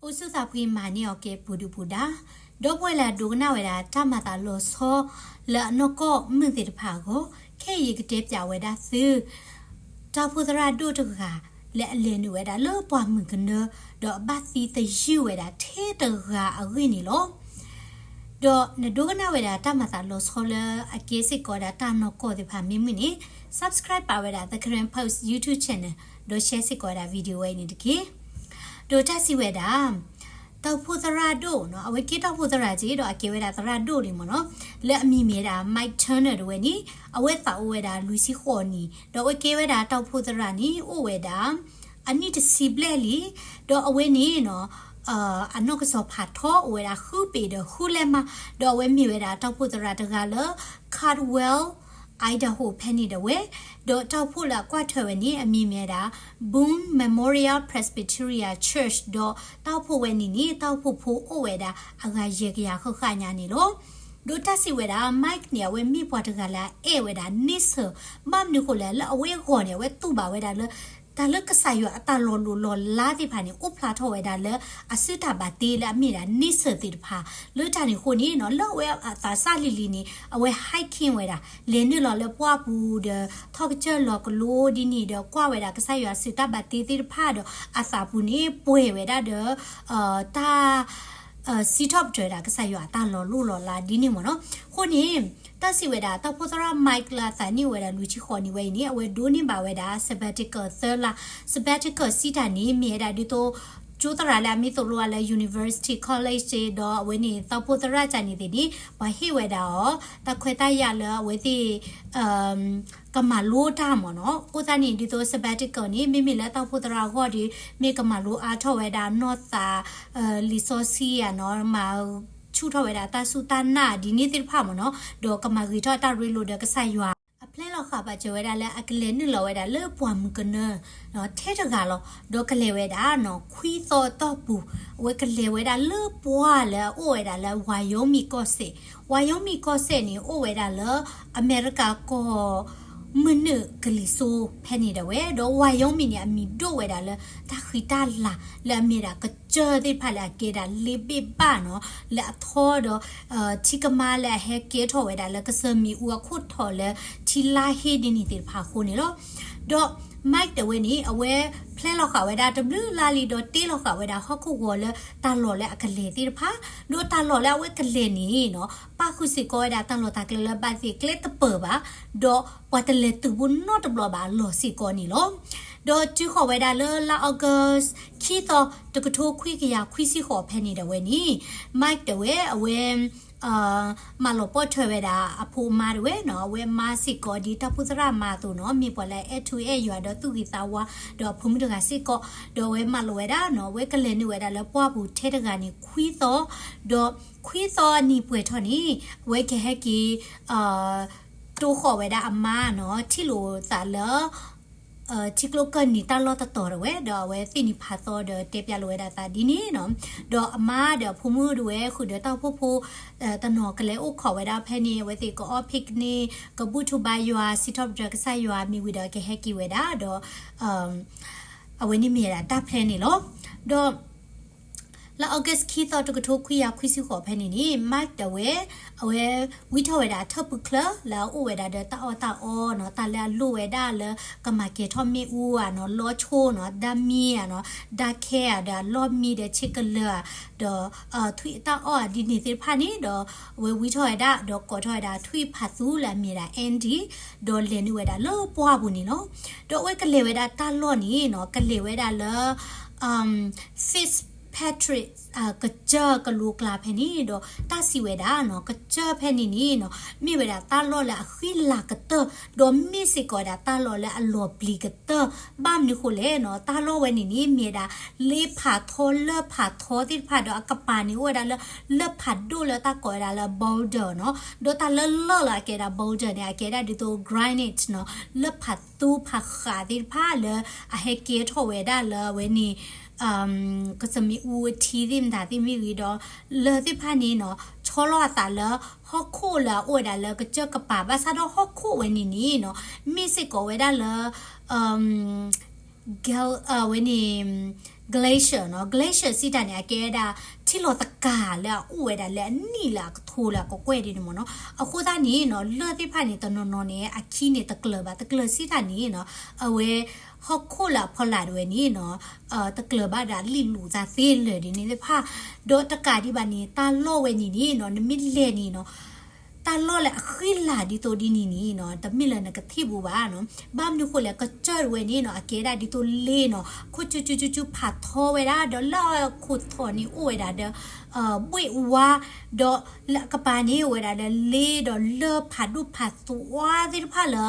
အိၣ်ဆူၣ်သးဖှံမၤန့ၢ်အီၤက့ၤပူၤဒုၣ်ပူၤဒါ, ဒီပုၢ်ဝဲၢ်လၢအဒိကနၣ်ဝဲဒၣ်တၢ်မၤသးလီၤဆီလၢအနီၢ်ကီၢ်မုၢ်သ့ၣ်တဖၣ်အဂီၢ်, ခဲအံၤယကတဲပၠးဝဲဒၣ်သု တၢ်အိၣ်ဖှိၣ်သရၣ်ဒိၣ်တဂၤလၢအလဲၤနုာ်ဝဲဒၣ်လၢပှၢ်မုၢ်ကနၢ ဒီးအဘၣ်သံသယုၢ်ဝဲဒၣ်ထဲတဂၤအဂ့ၢ်န့ၣ်လီၤ. ဒီးနဒိကနၣ်ဝဲဒၣ်တၢ်မၤသးလီၤဆီလၢအကဲစ့ၢ်ကီးဝဲဒၣ်တၢ်နီၢ်ကီၢ်သ့ၣ်တဖၣ်မ့ၢ်မုာ်န့ၣ် subscribe ပာ်ဝဲဒၣ် The Karen Post YouTube channel ဒီး share စ့ၢ်ကီးဝဲဒၣ် video ဝဲအံၤန့ၣ်တက့ၢ်. ဒီးတၢ်စံးဝဲဒၣ် တၢ်အိၣ်ဖှိၣ်သရၣ်ဒိၣ်နီၤ, အဝဲကဲတၢ်အိၣ်ဖှိၣ်သရၣ်က့ဒီး အကဲဝဲဒၣ်သရၣ်ဒိၣ်လံမ့ၢ်နီၤ, လၢအမံၤမ့ၢ်ဝဲဒၣ် Mike Turner တဝဲန့ၣ် အဝဲသးအိၣ်ဝဲဒၣ်လွံၢ်ဆံဃိးနံၣ်, ဒီးအဝဲကဲဝဲဒၣ်တၢ်အိၣ်ဖှိၣ်သရၣ်န့ၣ် အိၣ်ဝဲဒၣ် အနံၣ်တဆံဘျဲၣ်လံ, ဒီးအဝဲန့ၣ်နီၤ အနီၢ်ကစီၤဖးထီအိၣ်ဝဲဒၣ်ဃုပ့ၤဒီးဃုလဲမး, ဒီးအဝဲမ့ၢ်ဝဲဒၣ်တၢ်အိၣ်ဖှိၣ်သရၣ်တဂၤလၢ Caldwell, Idaho ဖဲန့ၣ်တဝဲ, ဒီးတၢ်အိၣ်ဖှိၣ်လၢအကွၢ်ထွဲဝဲန့ၣ် အမံၤမ့ၢ်ဝဲဒၣ် Boone Memorial Presbyterian Church ဒီးတၢ်အိၣ်ဖှိၣ်ဝဲန့ၣ်န့ၣ် တၢ်အိၣ်ဖှိၣ်ဖိအိၣ်ဝဲဒၣ်အဂၤယဲၢ်ကယၤဃၣ်ဃၣ်ညါန့ၣ်လီၤ. ဒီးတၢ်စံးဝဲဒၣ် Mike န့ၣ် အဝဲမ့ၢ်ပှၤတဂၤလၢအအဲၣ်ဝဲဒၣ်န့ဆၢၣ်, ဘၣ်မနုၤဃိလဲၣ် လၢအဝဲအဂီၢ်န့ၣ် အဝဲတူၢ်ဘၣ်ဝဲဒၣ်လၢ တၢ်လၢကစၢ်ယွၤအတၢ်လီၤလိၢ်လီၤလးသ့ၣ်တဖၣ်န့ၣ် အိၣ်ဖျါထီၣ်ဝဲဒၣ်လၢအစုတၢ်ဘၣ်တ့လၢအမ့ၢ်ဒၣ်န့ဆၢၣ်သ့ၣ်တဖၣ်, လၢတၢ်န့ၣ်အဃိန့ၣ်နီၤ လၢအဝဲအသးစၢ်လံၤလံၤန့ၣ် အဝဲ hiking ဝဲဒၣ် လဲၤနုာ်လီၤလၢပှၢ်ပူၤဒီး ထီၣ်ကစၢၢ်လီၤကလိဒ်န့ၣ်ဒီး ကွၢ်ဝဲဒၣ်ကစၢ်ယွၤအစုတၢ်ဘၣ်တ့သ့ၣ်တဖၣ်ဒီး အသးပူၤန့ၣ်ပှဲၤဝဲဒၣ်ဒီး တၢ် စံးထီၣ်ပတြၢၤဒၣ်ကစၢ်ယွၤအတၢ်လီၤလိၢ်လီၤလးဒ်န့ၣ်မ့ၢ်နီၤ. အဃိန့ၣ် တၢ်စံးဝဲဒၣ် တၢ်အိၣ်ဖှိၣ်သရၣ် Mike လၢအသးနံၣ်အိၣ်ဝဲဒၣ်လွံၢ်ဆံဃိးနံၣ်ဝဲအံၤန့ၣ် အဝဲဒိးန့ၢ်ဘၣ်ဝဲဒၣ် sabbatical သၢလါ, sabbatical စံးတၢ်န့ၣ် မ့ၢ်ဝဲဒၣ်ဒ်သိး ကၠိသရၣ်လၢအမ့ၢ်သိၣ်လိအီၤလၢ university college ဒီးအဝဲန့ၣ် တၢ်အိၣ်ဖှိၣ်သရၣ်ကန့ၣ်သ့ၣ်န့ၣ် ပှၤဟ့ၣ်ဝဲဒၣ်အီၤ တၢ်ခွဲးတၢ်ယာ်လၢအဝဲသ့ၣ် ကမၤလိတၢ်မ့ၢ်နီၤ. အဃိသတးန့ၣ် ဒ်သိး sabbatical န့ၣ် မ့မ့ၢ်လၢတၢ်အိၣ်ဖှိၣ်သရၣ်အဂီၢ်ဒီး မ့ၢ်ကမၤလိအါထီၣ်ဝဲဒၣ်နီၢ်သး လံာ်စီဆှံဧါနီၤ, မၤဆူၣ်ထီၣ်ဝဲဒၣ်တၢ်စူၢ်တၢ်နာ်ဒ်န့ၣ်သ့ၣ်တဖၣ်မ့ၢ်နီၤ, ဒီးကမၤဂ့ၤထီၣ်တၢ်ရ့လိာ်ဒီးကစၢ်ယွၤ အပျဲလီၤဃာ်ပာ်စၢၤဝဲဒၣ်လၢအကလဲၤနုာ်လီၤဝဲဒၣ်လၢပှၢ်မုၢ်ကနၢ ထဲတဂၤလီၤ. ဒီးကလဲၤဝဲဒၣ်နီၤ ခွံသီအတီၢ်ပူၤ အဝဲကလဲၤဝဲဒၣ်လၢပှၢ်လၢအအိၣ်ဝဲဒၣ်လၢ Wyoming ကီၢ်စဲၣ်, Wyoming ကီၢ်စဲၣ်န့ၣ် အိၣ်ဝဲဒၣ်လၢ အမဲရကၤကီၢ် မုၢ်နုာ်ကလံၤစိးဖဲန့ၣ်ဒၣ်ဝဲ, ဒီး Wyoming န့ၣ် အမံၤဒိၣ်ဝဲဒၣ်လၢ တၢ်ဃံတၢ်လၤလၢအမ့ၢ်ဒၣ်ကစၢၢ်သ့ၣ်တဖၣ်လၢအကဲဒၣ်လ့ဘ့ၣ်ဘၣ်နီၤ, လၢအထီဒီး ထံကမါလၢအဟဲကဲထီၣ်ဝဲဒၣ်လၢကစၢၢ်မ့ၣ်အူအခိၣ်ထီၣ်လၢထံလါဟ့ဒ်န့ၣ်သ့ၣ်တဖၣ်အဃိန့ၣ်လီၤ. ဒီး Mike ဒၣ်ဝဲန့ၣ် အဝဲဖျဲလီၤဃာ်ဝဲဒၣ်တဘျုးလါလံဒီးတ့လီၤဃာ်ဝဲဒၣ်ဟီၣ်ခိၣ်ဂီၤလၢတၢ်လီၢ်လၢအကလဲၤသ့ၣ်တဖၣ်, ဒီးတၢ်လီၢ်လၢအဝဲကလဲၤန့ၣ်နီၤ ပၣ်ဃုာ်စ့ၢ်ကီးဝဲဒၣ်တၢ်လီၢ်တၢ်ကျဲလၢဘၣ်သ့ၣ်ကျဲတပၢၢ်ဘၣ်, ဒီးပှၤတလဲၤတုၤဘိနီတဘျီဘၣ်အလီၢ်စ့ၢ်ကီးန့ၣ်လီၤ. ဒီးတုၤဃီၤဝဲဒၣ်လၢလါ August ခံသီ တကထိခွံကယၤခွံဆံဃိးဖဲန့ၣ်ဒၣ်ဝဲန့ၣ် Mike ဒၣ်ဝဲ အဝဲ မၤလီၤပီၢ်ထွဲဝဲဒၣ်အဖိအမါဒၣ်ဝဲနီၤ, အဝဲမါစ့ၢ်ကီးဒ်တၢ်အိၣ်ဖှိၣ်သရၣ်မါအသိးနီၤ, မ့ၢ်ပှၤလၢအအဲၣ်ထူအဲၣ်ယွၤဒီးသူၣ်ဂ့ၤသးဝါ, ဒီးအဖိမုၣ်တဂၤစ့ၢ်ကီး, ဒီးအဝဲမၤလီၤဝဲဒၣ်နီၤ, အဝဲကလဲၤနုာ်ဝဲဒၣ်လၢပှၢ်ပူၤထဲတဂၤန့ၣ် ခွံသီ, ဒီးခွံသီနံၤပှဲၤထီၣ်န့ၣ် အဝဲကဟဲက့ၤ တိဃီၤဝဲဒၣ်အမါနီၤ, ထံၣ်လိာ်သးလၢ ထံကျိကၢၢ်နံၤတၢ်လီၢ်တတီၤဒၣ်ဝဲ, ဒီးအဝဲသ့ၣ်န့ၣ်ဖးသီဒီးတဲပျးလိာ်ဝဲဒၣ်သးဒ်န့ၣ်နီၤ, ဒီးအမါဒီးအဖိမုၣ်ဒၣ်ဝဲဃုာ်ဒီးတၢ်အိၣ်ဖှိၣ်ဖိ တနီၤကလဲၤအိၣ်ခိးဝဲဒၣ်ဖဲန့ၣ်, အဝဲသ့ၣ်ကအီၣ် picnic ကဘူၣ်ထူဘါယွၤ စံးထီၣ်ပတြၢၤကစၢ်ယွၤ မ့ၢ်ဝံၤဒီးကဟဲက့ၤဝဲဒၣ်, ဒီး အဝဲန့ၣ်မ့ၢ်ဝဲဒၣ်တၢ် plan န့ၣ်လီၤ. ဒီး လါ August ခံသီ တကထိခွံကယၤခွံဆံဃိးဖဲန့ၣ်န့ၣ် Mike ဒၣ်ဝဲ အဝဲဝံထီၣ်ဝဲဒၣ်အထၢၣ်ပူၤချၢလၢအအိၣ်ဝဲဒၣ်ဒီးတၢ်အီၣ်တၢ်အီနီၤ, တၢ်လၢအလိၣ်ဝဲဒၣ်လၢကမၤကဲၤထီၣ်မ့ၣ်အူဧါနီၤ, လီဆိနီၤ, ဒၣ်မံဧါနီၤ, ဒၣ်ခဲဧါ, ဒီးအလီၢ်မံဒီးဆ့ကလၢာ်ဧါ, ဒီး ထွံၣ်တၢ်အီၣ်ဧါဒ်န့ၣ်သ့ၣ်တဖၣ်န့ၣ်, ဒီးအဝဲဝံထီၣ်ဝဲဒၣ် ဒီးကိးထီၣ်ဝဲဒၣ်ထွံၣ်ဖးသူလၢအမ့ၢ်ဒၣ် Andy, ဒီးလဲၤနုာ်ဝဲဒၣ်လၢပှၢ်ပူၤန့ၣ်လီၤ. ဒီးအဝဲကလဲၤဝဲဒၣ်တၢ်လီၢ်န့ၣ်နီၤ, ကလဲၤဝဲဒၣ်လၢ Fitzpatrick ကစၢၢ်ကလိကျါဖဲန့ၣ်, ဒီးတၢ်စံးဝဲဒၣ်နီၤ, ကစၢၢ်ဖဲန့ၣ်န့ၣ်နီၤ, မ့ၢ်ဝဲဒၣ်တၢ်လီၢ်လၢအဃံလၤကတၢၢ်, ဒီးမ့ၢ်စ့ၢ်ကီးဝဲဒၣ်တၢ်လီၢ်လၢအလီၤပျံၤကတၢၢ်, ဘၣ်မနုၤဃိလဲၣ်နီၤ, တၢ်လီၢ်ဝဲန့ၣ်န့ၣ် မ့ၢ်ဝဲဒၣ်လ့ဖးထီလၢၢ်ဖးထီသ့ၣ်တဖၣ်ဒီးအကပၤန့ၣ် အိၣ်ဝဲဒၣ်လၢ လၢၢ်ဖးဒိၣ်လၢတၢ်ကိးဝဲဒၣ်လၢ boulder နီၤ, ဒီးတၢ်လၢလီၢ်လၢအကဲဒၣ် boulder န့ၣ် အကဲဒၣ်ဒ်သိး granite နီၤ, လၢၢ်ဖးသူဖးဃးသ့ၣ်တဖၣ်လၢအဟဲကဲထီၣ်ဝဲဒၣ်လၢအဝဲန့ၣ် ကစၢၢ်မ့ၣ်အူအထံသ့ၣ်မတၤသ့ၣ်မ့ၢ်ဂ့ၤဒီး လၢၢ်သ့ၣ်တဖၣ်န့ၣ်နီၤ ဆီလီၤအသးလၢဟီၣ်ခိၣ်လၢအအိၣ်ဝဲဒၣ်လၢကစၢၢ်ကပၤ ဘၣ်ဆၣ်ဒီးဟီၣ်ခိၣ်ဝဲန့ၣ်န့ၣ်နီၤ မ့ၢ်စ့ၢ်ကီးဝဲဒၣ်လၢ ကဲ ဝဲန့ၣ် glacier နီၤ, glacier စံးတၢ်န့ၣ် အကဲဝဲဒၣ် ထံလီၤသကၤလၢအအိၣ်ဝဲဒၣ်လၢအနံၣ်လၢအကထိလၢအကကွဲၢ်ဒ်န့ၣ်မ့ၢ်နီၤ. အဃိသတးန့ၣ်နီၤ လၢၢ်သ့ၣ်တဖၣ်န့ၣ် တနီၤနီၤန့ၣ် အခံန့ၣ်တကျၢၤဘၣ်, တကျၢၤစံးတၢ်န့ၣ်နီၤ အဝဲ ဟီၣ်ခိၣ်လၢအဖီလာ်ဒၣ်ဝဲန့ၣ်နီၤ တကျၢၤဘၣ်ဒီးလံာ်လူၤသးသ့လၢာ်ဒ်န့ၣ်သ့ၣ်တဖၣ်, ဒီးတကးဒံးဘၣ်န့ၣ် တၢ်လီၢ်ဝဲန့ၣ်န့ၣ်နီၤ နမ့ၢ်လဲၤန့ၣ်နီၤ တၢ်လီၢ်လၢအဃံလၤဒ်သိးဒ်န့ၣ်န့ၣ်နီၤ တမ့ၢ်လၢနကထံၣ်ဘူးဘၣ်နီၤ. ဘၣ်မနုၤဃိလဲၣ် ကစၢၢ်ဒၣ်ဝဲန့ၣ်နီၤ အကဲဒၣ်ဒ်သိးလ့နီၤ ခိၣ်ကၠူကၠူကၠူကၠူဖးထီဝဲဒၣ် ဒီးလၢခိၣ်ထီၣ်န့ၣ်အိၣ်ဝဲဒၣ်ဒီး ဘှ့ၣ်ဝါ ဒီးလၢအကပၤန့ၣ်အိၣ်ဝဲဒၣ်ဒီးလ့ဒီးလၢၢ်ဖးဒိၣ်ဖးသွါသ့ၣ်တဖၣ်လၢ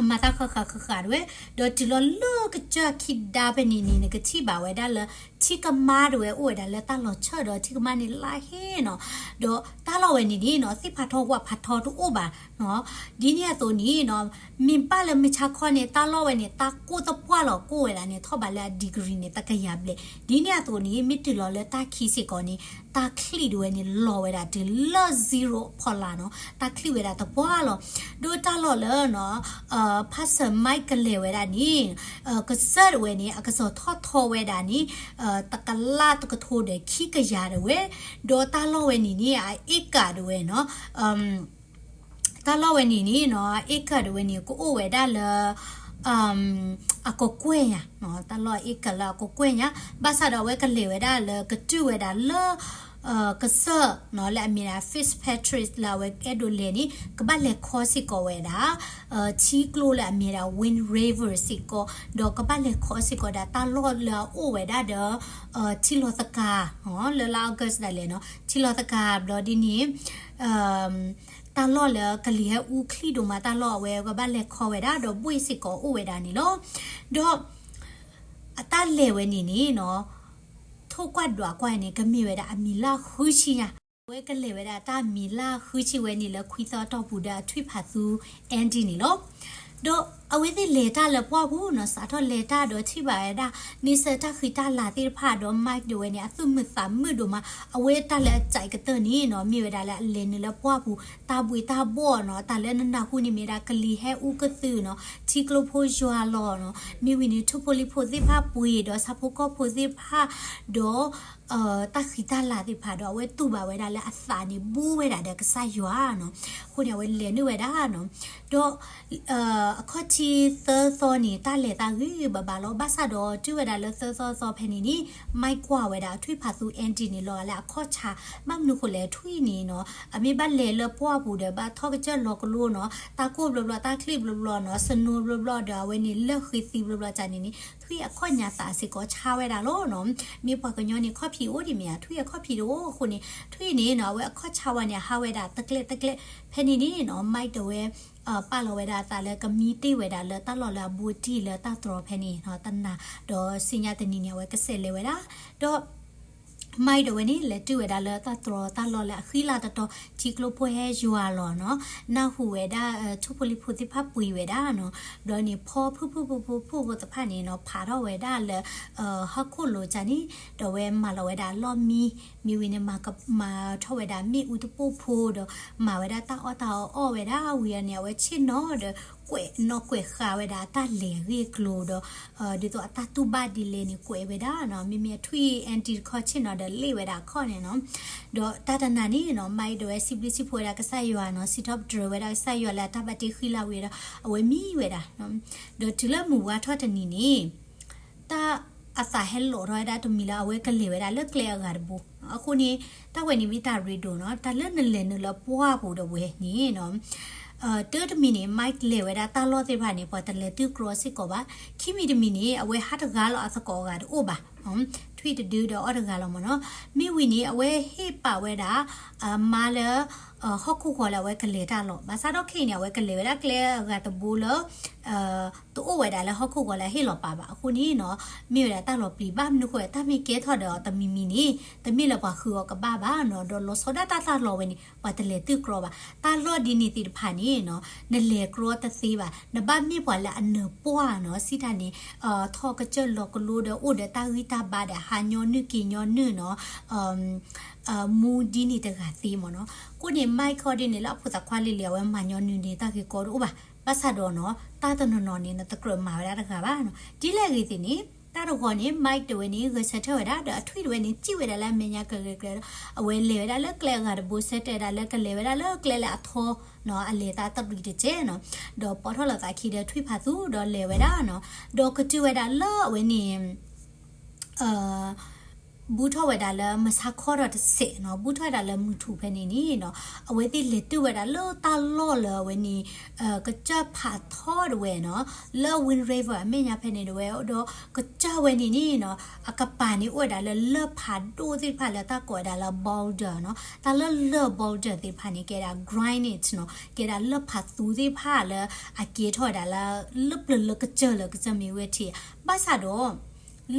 အမၤတၢ်ဃၣ်ဃၣ်ဃၣ်ဃၣ်ဒၣ်ဝဲ, ဒီးတုၤလီၤလၢကစၢၢ်ခံဒါဖဲန့ၣ်န့ၣ် နကထံၣ်ဘၣ်ဝဲဒၣ်လၢ ထံကမါဒၣ်ဝဲအိၣ်ဝဲဒၣ်လၢတၢ်လီၤဆၢဒီးထံကမါန့ၣ်လၢဟ့နီၤ, ဒီးတၢ်လီၢ်ဝဲန့ၣ်န့ၣ်နီၤ သ့ၣ်ဖးထီဝၣ်ဖးထီတအိၣ်ဘၣ်နီၤ. ဒ်န့ၣ်အသိးန့ၣ်နီၤ မ့ၢ်ဘၣ်လၢမုၢ်ဆါခီန့ၣ် တၢ်လီၢ်ဝဲန့ၣ် တၢ်ကိၢ်တပှၢ်လီၤကိၢ်ဝဲဒၣ်န့ၣ် ထီၣ်ဘးလၢအ degree န့ၣ် တကယၤဘျဲၣ်. ဒ်န့ၣ်အသိးန့ၣ် မ့ၢ်တုၤလီၤလၢတၢ်ခံစ့ၢ်ကီးန့ၣ် တၢ်ချံၣ်ဒၣ်ဝဲန့ၣ်လီၤဝဲဒၣ်တုၤလၢ zero ဖီလာ်နီၤ, တၢ်ချံၣ်ဝဲဒၣ်တပှၢ်လီၤ. ဒီးတၢ်လီၢ်လၢနီၤ ဖါစၢၤ Mike ကလဲၤဝဲဒၣ်န့ၣ် ကစၢၢ်ဒၣ်ဝဲန့ၣ် အကစီၤထီၣ်ထီဝဲဒၣ်န့ၣ် တကလးတကထိဒီးခံကယၤဒၣ်ဝဲ, ဒီးတၢ်လီၢ်ဝဲန့ၣ်န့ၣ် အ acre ဒၣ်ဝဲနီၤ တၢ်လီၢ်ဝဲန့ၣ်န့ၣ်နီၤ acre ဒၣ်ဝဲန့ၣ် ကအိၣ်ဝဲဒၣ်လၢ အကကွဲၢ်ညါ, တၢ်လီၢ် acre လၢအကကွဲၢ်ညါ, ဘၣ်ဆၣ်ဒီးအဝဲကလဲၤဝဲဒၣ်လၢကတုၢ်ဝဲဒၣ်လၢ ကစၢၢ်နီၤ လၢအမ့ၢ်ဒၣ် Fitzpatrick လၢအဝဲအဲၣ်ဒိးလဲၤန့ၣ် ကဘၣ်လဲၤခီစ့ၢ်ကီးဝဲဒၣ် ထံကျိလၢအမ့ၢ်ဒၣ် Wind River စ့ၢ်ကီး, ဒီးကဘၣ်လဲၤခီစ့ၢ်ကီးဒၣ်တၢ်လီၢ်လၢအအိၣ်ဝဲဒၣ်ဒီး ထံလီၤသကၤ လၢလါ August ဒၣ်လဲာ်နီၤ ထံလီၤသကၤဘျီဒ်န့ၣ် တၢ်လီၢ်လၢကလံၤဟဲအူချံၣ်ဒိၣ်မးတၢ်လီၢ်အဝဲကဘၣ်လဲၤခီဝဲဒၣ် ဒီးဘှ့ၣ်စ့ၢ်ကီးအိၣ်ဝဲဒၣ်န့ၣ်လီၤ. ဒီး အတၢ်လဲၤဝဲန့ၣ်န့ၣ်နီၤ ထိၣ်ကွၢ်ဒွးကွၢ်န့ၣ် ကမ့ၢ်ဝဲဒၣ်အမံၤလၢဃုဆံညါ, အဝဲကလဲၤဝဲဒၣ်တၢ်မံၤလၢဃုဆံဝဲန့ၣ်လၢခွံသီအတီၢ်ပူၤဒီးအထွံၣ်ဖးသူ Andy န့ၣ်လီၤ. ဒီးအဝဲသ့ၣ်လဲၤတၢ်လၢပှၢ်ပူၤနီၤ စးထီၣ်လဲၤတၢ်ဒီးထံၣ်ဘၣ်ဝဲဒၣ် န့ဆၢၣ်တၢ်ဃံတၢ်လၤသ့ၣ်တဖၣ်ဒီး Mike ဒၣ်ဝဲန့ၣ် အသူၣ်မုာ်သးမုာ်ဒိၣ်မး, အဝဲတၢ်လၢအစံးကတၢၢ်န့ၣ်နီၤ မ့ၢ်ဝဲဒၣ်လၢအလဲၤနုာ်လၢပှၢ်ပူၤ တၢ်ဘှ့ၣ်တၢ်ဘှီၣ်နီၤ တၢ်လၢနနၢ်ဟူန့ၣ်မ့ၢ်ဒၣ်ကလံၤဟဲအူကသုၣ်နီၤ ထံကျိဖိယွၤလီၤနီၤ မ့ၢ်ဝံၤန့ၣ် ထူဖိလံၤဖိသ့ၣ်တဖၣ်ပှ့ၤဒီးဆၣ်ဖိကီၢ်ဖိသ့ၣ်တဖၣ် ဒီး တၢ်ဃံတၢ်လၤသ့ၣ်တဖၣ်ဒီး အဝဲတူၢ်ဘၣ်ဝဲဒၣ်လၢအသးန့ၣ် ဘူးဝဲဒၣ်ဒီးကစၢ်ယွၤနီၤ. အဃိန့ၣ် အဝဲလဲၤနုာ်ဝဲဒၣ်နီၤ. ဒီး အခီၣ်ထံးသၢသီန့ၣ် တၢ်လဲၤသးဂ့ၤဂ့ၤဘၣ်ဘၣ်လီၤ. ဘၣ်ဆၣ်ဒီးတုၤဝဲဒၣ်လၢသၢသီသီဖဲန့ၣ်န့ၣ် Mike ကွၢ်ဝဲဒၣ်အထွံၣ်ဖးသူ Andy န့ၣ်လီၤ လၢအခီၣ်ဆါ ဘၣ်မနုၤဃိလဲၣ် ထွံၣ်န့ၣ်နီၤ အမ့ၢ်ဘၣ်လဲၤလၢပှၢ်ပူၤဒီး ဘၣ်ထီၣ်ကစၢၢ်လီၤကလိနီၤ တၢ်ကိၢ်ဘျီဘျီ တၢ်ချံၣ်ဘျီဘျီနီၤ snow ဘျီဘျီဒီး အဝဲန့ၣ်လၢၢ်ဃ့သံဘျီဘျီတၢ်န့ၣ်န့ၣ် ထွံၣ်အခီၣ်ညါသးစ့ၢ်ကီးဆါဝဲဒၣ်လီၤနီၤ. မ့ၢ်ပှၤကညီန့ၣ် ခီၣ်ဖံးအိၣ်ဒံးမ့ၢ်ဧါ ထွံၣ်အခီၣ်ဖံးတအိၣ်အဃိန့ၣ် ထွံၣ်န့ၣ်နီၤ အဝဲအခီၣ်ဆါဝဲန့ၣ် ဟးဝဲဒၣ်တကျဲးတကျဲး ဖဲန့ၣ်န့ၣ်နီၤ Mike ဒၣ်ဝဲ ပာ်လီၤဝဲဒၣ်အသးလၢကမံတ့ၢ်ဝဲဒၣ်လၢတၢ်လီၢ်လၢအဘူးတံၢ်လၢတၢ်တြီၤဖဲန့ၣ်နီၤ တနၤ ဒီးဆူညါတနံၤန့ၣ် အဝဲကဆဲးလဲၤဝဲဒၣ် ဒီး Mike ဒၣ်ဝဲန့ၣ် လဲၤတုၤဝဲဒၣ်လၢတၢ်တြီၤတၢ်လီၢ်လၢအဃံလၤတတီၤ ထံကျိဖိဟဲယွၤလီၤနီၤ နၢ်ဟူဝဲဒၣ် ထူဖိလံၤဖိသ့ၣ်တဖၣ်ပှ့ၤဝဲဒၣ်နီၤ ဘျီန့ၣ် ဖီဖုၣ်ဖုၣ်ဖိဖိဖိဖိသ့ၣ်တဖၣ်န့ၣ်နီၤ ဖးထီၣ်ဝဲဒၣ်လၢ ဟီၣ်ခိၣ်လိၤတၢ်န့ၣ် ဒီးအဝဲမၤလီၤဝဲဒၣ်အလီၢ်မံ မ့ၢ်ဝံၤန့ၣ် မၤထီၣ်ဝဲဒၣ်မ့ၣ်အူတပိၢ်ဖိဒီး မၤဝဲဒၣ်တၢ်အီၣ်တၢ်အီအီၣ်ဝဲဒၣ်ဝံၤအီၤန့ၣ် အဝဲဆ့ၣ်နီၤဒီး ကွဲးနီၣ်ကွဲးဃာ်ဝဲဒၣ်အတၢ်လဲၤအဂ့ၢ်အကျိၤဒီး ဒ်သိးအတၢ်တူၢ်ဘၣ်ဒ်လဲၣ်န့ၣ် ကွဲးဝဲဒၣ်နီၤ မ့မ့ၢ်အထွံၣ် Andy တခီဆ့ၣ်နီၤဒီးလ့ၣ်ဝဲဒၣ်အခီၣ်န့ၣ်နီၤ ဒီးတၢ်တနၤန့ၣ်နီၤ Mike ဒၣ်ဝဲစံးဘျုးစံးဖှိၣ်ဝဲဒၣ်ကစၢ်ယွၤနီၤ စံးထီၣ်ပတြၢၤဝဲဒၣ်ကစၢ်ယွၤလၢအတၢ်ဘၣ်တ့ဃံလၤဝံၤဒီး အဝဲမံဝဲဒၣ် ဒီးတုၤလၢမုၢ်ဝါထီၣ်တနံၤန့ၣ် တၢ်အသးဟဲလီၤထီၣ်ဝဲဒၣ်တမံၤလၢအဝဲကလဲၤဝဲဒၣ်လၢကျဲအဂၤတဘိ အဃိန့ၣ် တၢ်ဝဲန့ၣ်မ့ၢ်တၢ်ရ့ဒိၣ်နီၤ တၢ်လၢနလဲၤနုာ်လၢပှၢ်ပူၤဒၣ်ဝဲန့ၣ်နီၤ တၢတမံၤန့ၣ် Mike လဲၤဝဲဒၣ်တၢ်လီၢ်သ့ၣ်တဖၣ်န့ၣ် ပှၤတလဲၤတုၤကြီစ့ၢ်ကီးဘၣ် ခံမံၤတမံၤန့ၣ် အဝဲဟးတဂၤလီၤအသကိးအဂၤတအိၣ်ဘၣ် ထွံၣ်တဒုဒီးအီၣ်တဂၤလီၤမ့ၢ်နီၤ မ့ၢ်ဝံၤန့ၣ် အဝဲဟ့ၣ်ပာ်ဝဲဒၣ် မါလၢ ဟီၣ်ခိၣ်ဃီလၢအဝဲကလဲၤတၢ်လီၤ ဘၣ်ဆၣ်ဒီးခဲအံၤန့ၣ် အဝဲကလဲၤဝဲဒၣ်ကျဲအဂၤတဘိလၢ တအိၣ်ဝဲဒၣ်လၢဟီၣ်ခိၣ်ဃီလၢအဟ့ၣ်လီၤပာ်ဘၣ်အဃိန့ၣ်နီၤ မ့ၢ်ဝဲဒၣ်တၢ်လီၤပျံၤဘၣ်မနုၤဃိ တၢ်မ့ၢ်ကဲထီၣ်ဒီးတမံၤမံၤန့ၣ် တမ့ၢ်လၢပှၤဃုအီၤကဘၣ်ဘၣ်နီၤ ဒီးလီၤဆီဒၣ်တၢ်တၢ်လီၤဝဲန့ၣ် ပှၤတလဲၤတုၤကြီဘၣ် တၢ်လီၢ်ဒ်န့ၣ်သ့ၣ်တဖၣ်န့ၣ်နီၤ နလဲၤကြီတသ့ဘၣ် နဘၣ်မ့ၢ်ပှၤလၢအနၢၤပှၢ်နီၤ စံးတၢ်န့ၣ် ထီၣ်ကစၢၢ်လီၤကလိဒီးအိၣ်ဒီးတၢ်ဂံၢ်တၢ်ဘါဒီးဟးညီနုၢ်က့ၤညီနုၢ်နီၤ မူဒ်န့ၣ်တဂၤသ့မ့ၢ်နီၤ အဃိန့ၣ် Mike ခီဒ်န့ၣ်လၢအဖိသၣ်ခွါလံၤလံၤ အဝဲမၤညီနုၢ်န့ၣ် တၢ်ဂ့ၢ်ကီတအိၣ်ဘၣ် ဘၣ်ဆၣ်ဒီးနီၤ တၢ်တနီၤနီၤန့ၣ် နတကြၢးမၤဝဲဒၣ်တဂၤဘၣ်နီၤ ဒ်လဲၣ်ဂ့ၤသ့ၣ်န့ၣ် တၢ်တဂီၤန့ၣ် Mike တဝဲန့ၣ် ဂဲၤဆၢထၢၣ်ဝဲဒၣ် ဒီးအထွံၣ်တဝဲန့ၣ် စံၣ်ဝဲဒၣ်လၢအမဲာ်ညါကရဲၤကရဲၤဒီး အဝဲလဲၤဝဲဒၣ်လၢကျဲအဂၤတဘိ ဆၢတဲာ်ဝဲဒၣ်လၢကလဲၤဝဲဒၣ်လၢကျဲလၢအထီနီၤ အလဲၤသးတရံးတစဲးနီၤ, ဒီးပိာ်ထီၣ်လီၤသးခံဒီးထွံၣ်ဖးသူဒီးလဲၤဝဲဒၣ်နီၤ, ဒီးကတုၤဝဲဒၣ်လၢအဝဲန့ၣ် ဘူးထီၣ်ဝဲဒၣ်လၢမဆါခီဒီးတစဲးနီၤ, ဘူးထီၣ်ဝဲဒၣ်လၢမုၢ်ထူၣ်ဖဲန့ၣ်န့ၣ်နီၤ, အဝဲသ့ၣ်လဲၤတုၤဝဲဒၣ်လၢတၢ်လီၢ်လၢအဝဲန့ၣ် ကစၢၢ်ဖးထီတဝဲနီၤ, လၢ Wind River အမဲာ်ညါဖဲန့ၣ်တဝဲ ဒီးကစၢၢ်ဝဲန့ၣ်န့ၣ်နီၤ, အကပၤန့ၣ်အိၣ်ဝဲဒၣ်လၢလၢၢ်ဖးဒိၣ်သ့ၣ်တဖၣ်လၢတၢ်ကိးဝဲဒၣ်လၢ boulder နီၤ, တၢ်လၢလၢၢ် boulder သ့ၣ်တဖၣ်န့ၣ် ကဲဒၣ် granite နီၤ, ကဲဒၣ်လၢၢ်ဖးသူသ့ၣ်တဖၣ်လၢအကဲထီၣ်ဝဲဒၣ်လၢ လၢပျၢၤလၢကစၢၢ်လၢကစၢၢ်မ့ၢ်ဝဲထံး, ဘၣ်ဆၣ်ဒီး